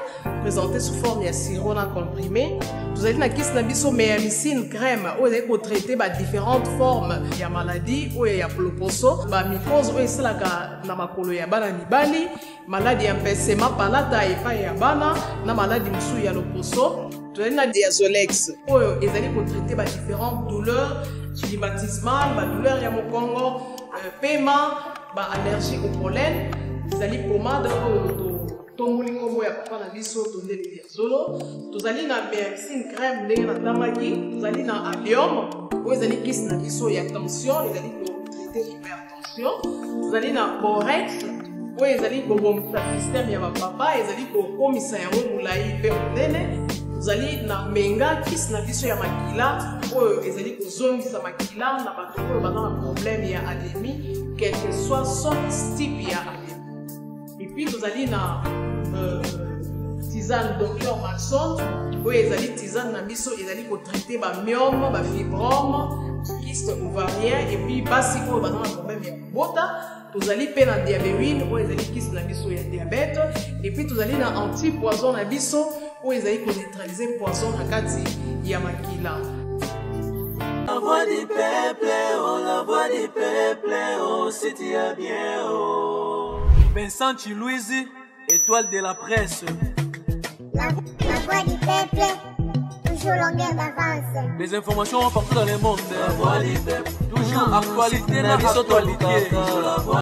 présenté sous forme ya sirop na comprimé. Tozali na kisi na biso Meyamicine crème oyo ezali kotraiter ba différentes formes ya maladie oyo ya loposo, ba mycose oyo esalaka na makolo ya bana mibali, maladie ya mpesema palata epai ya bana na maladie mosusu ya loposo. Tozali na Diazolex oyo ezali kotraiter ba différentes douleurs rhumatismales, ba douleurs ya mokongo, pema, ba allergie au pollen. Ezali pomade oyo tomboli nkombo ya papa na biso Tondele Diazolo. Tozali na Meyamicine crème ndenge natangaki. Tozali na Allium oyo ezali kisi na biso ya tension, ezali kotraiter hypertension. Tozali na Borex oyo ezali kobongisa système ya bapapa, ezali kokomisa yango molai mpe monene. Tozali na Menga, kisi na biso ya makila oyo ezali kozongisa makila na bato oyo baza na problème ya anémie, quel que soit sorte type ya anémie. Et puis tozali na tisane Dr Maxon oyo ezali tisane na biso ezali kotraiter ba myome, ba fibrome, kyste ovarien et puis basi oyo baza na problème ya kobota. Tozali pe na diabéwine oyo ezali kisi na biso ya diabète et puis tozali na anti-poison na biso oyo ezali koneutraliser poison na kati ya makila. La voix du peuple, oh la voix du peuple, oh si tu as bien, oh. Vincent Chiluizi, étoile de la presse. La voix du peuple, toujours longueur d'avance. Les informations partout dans le monde. La voix du peuple, toujours actualité, na actualité. Toujours la voix.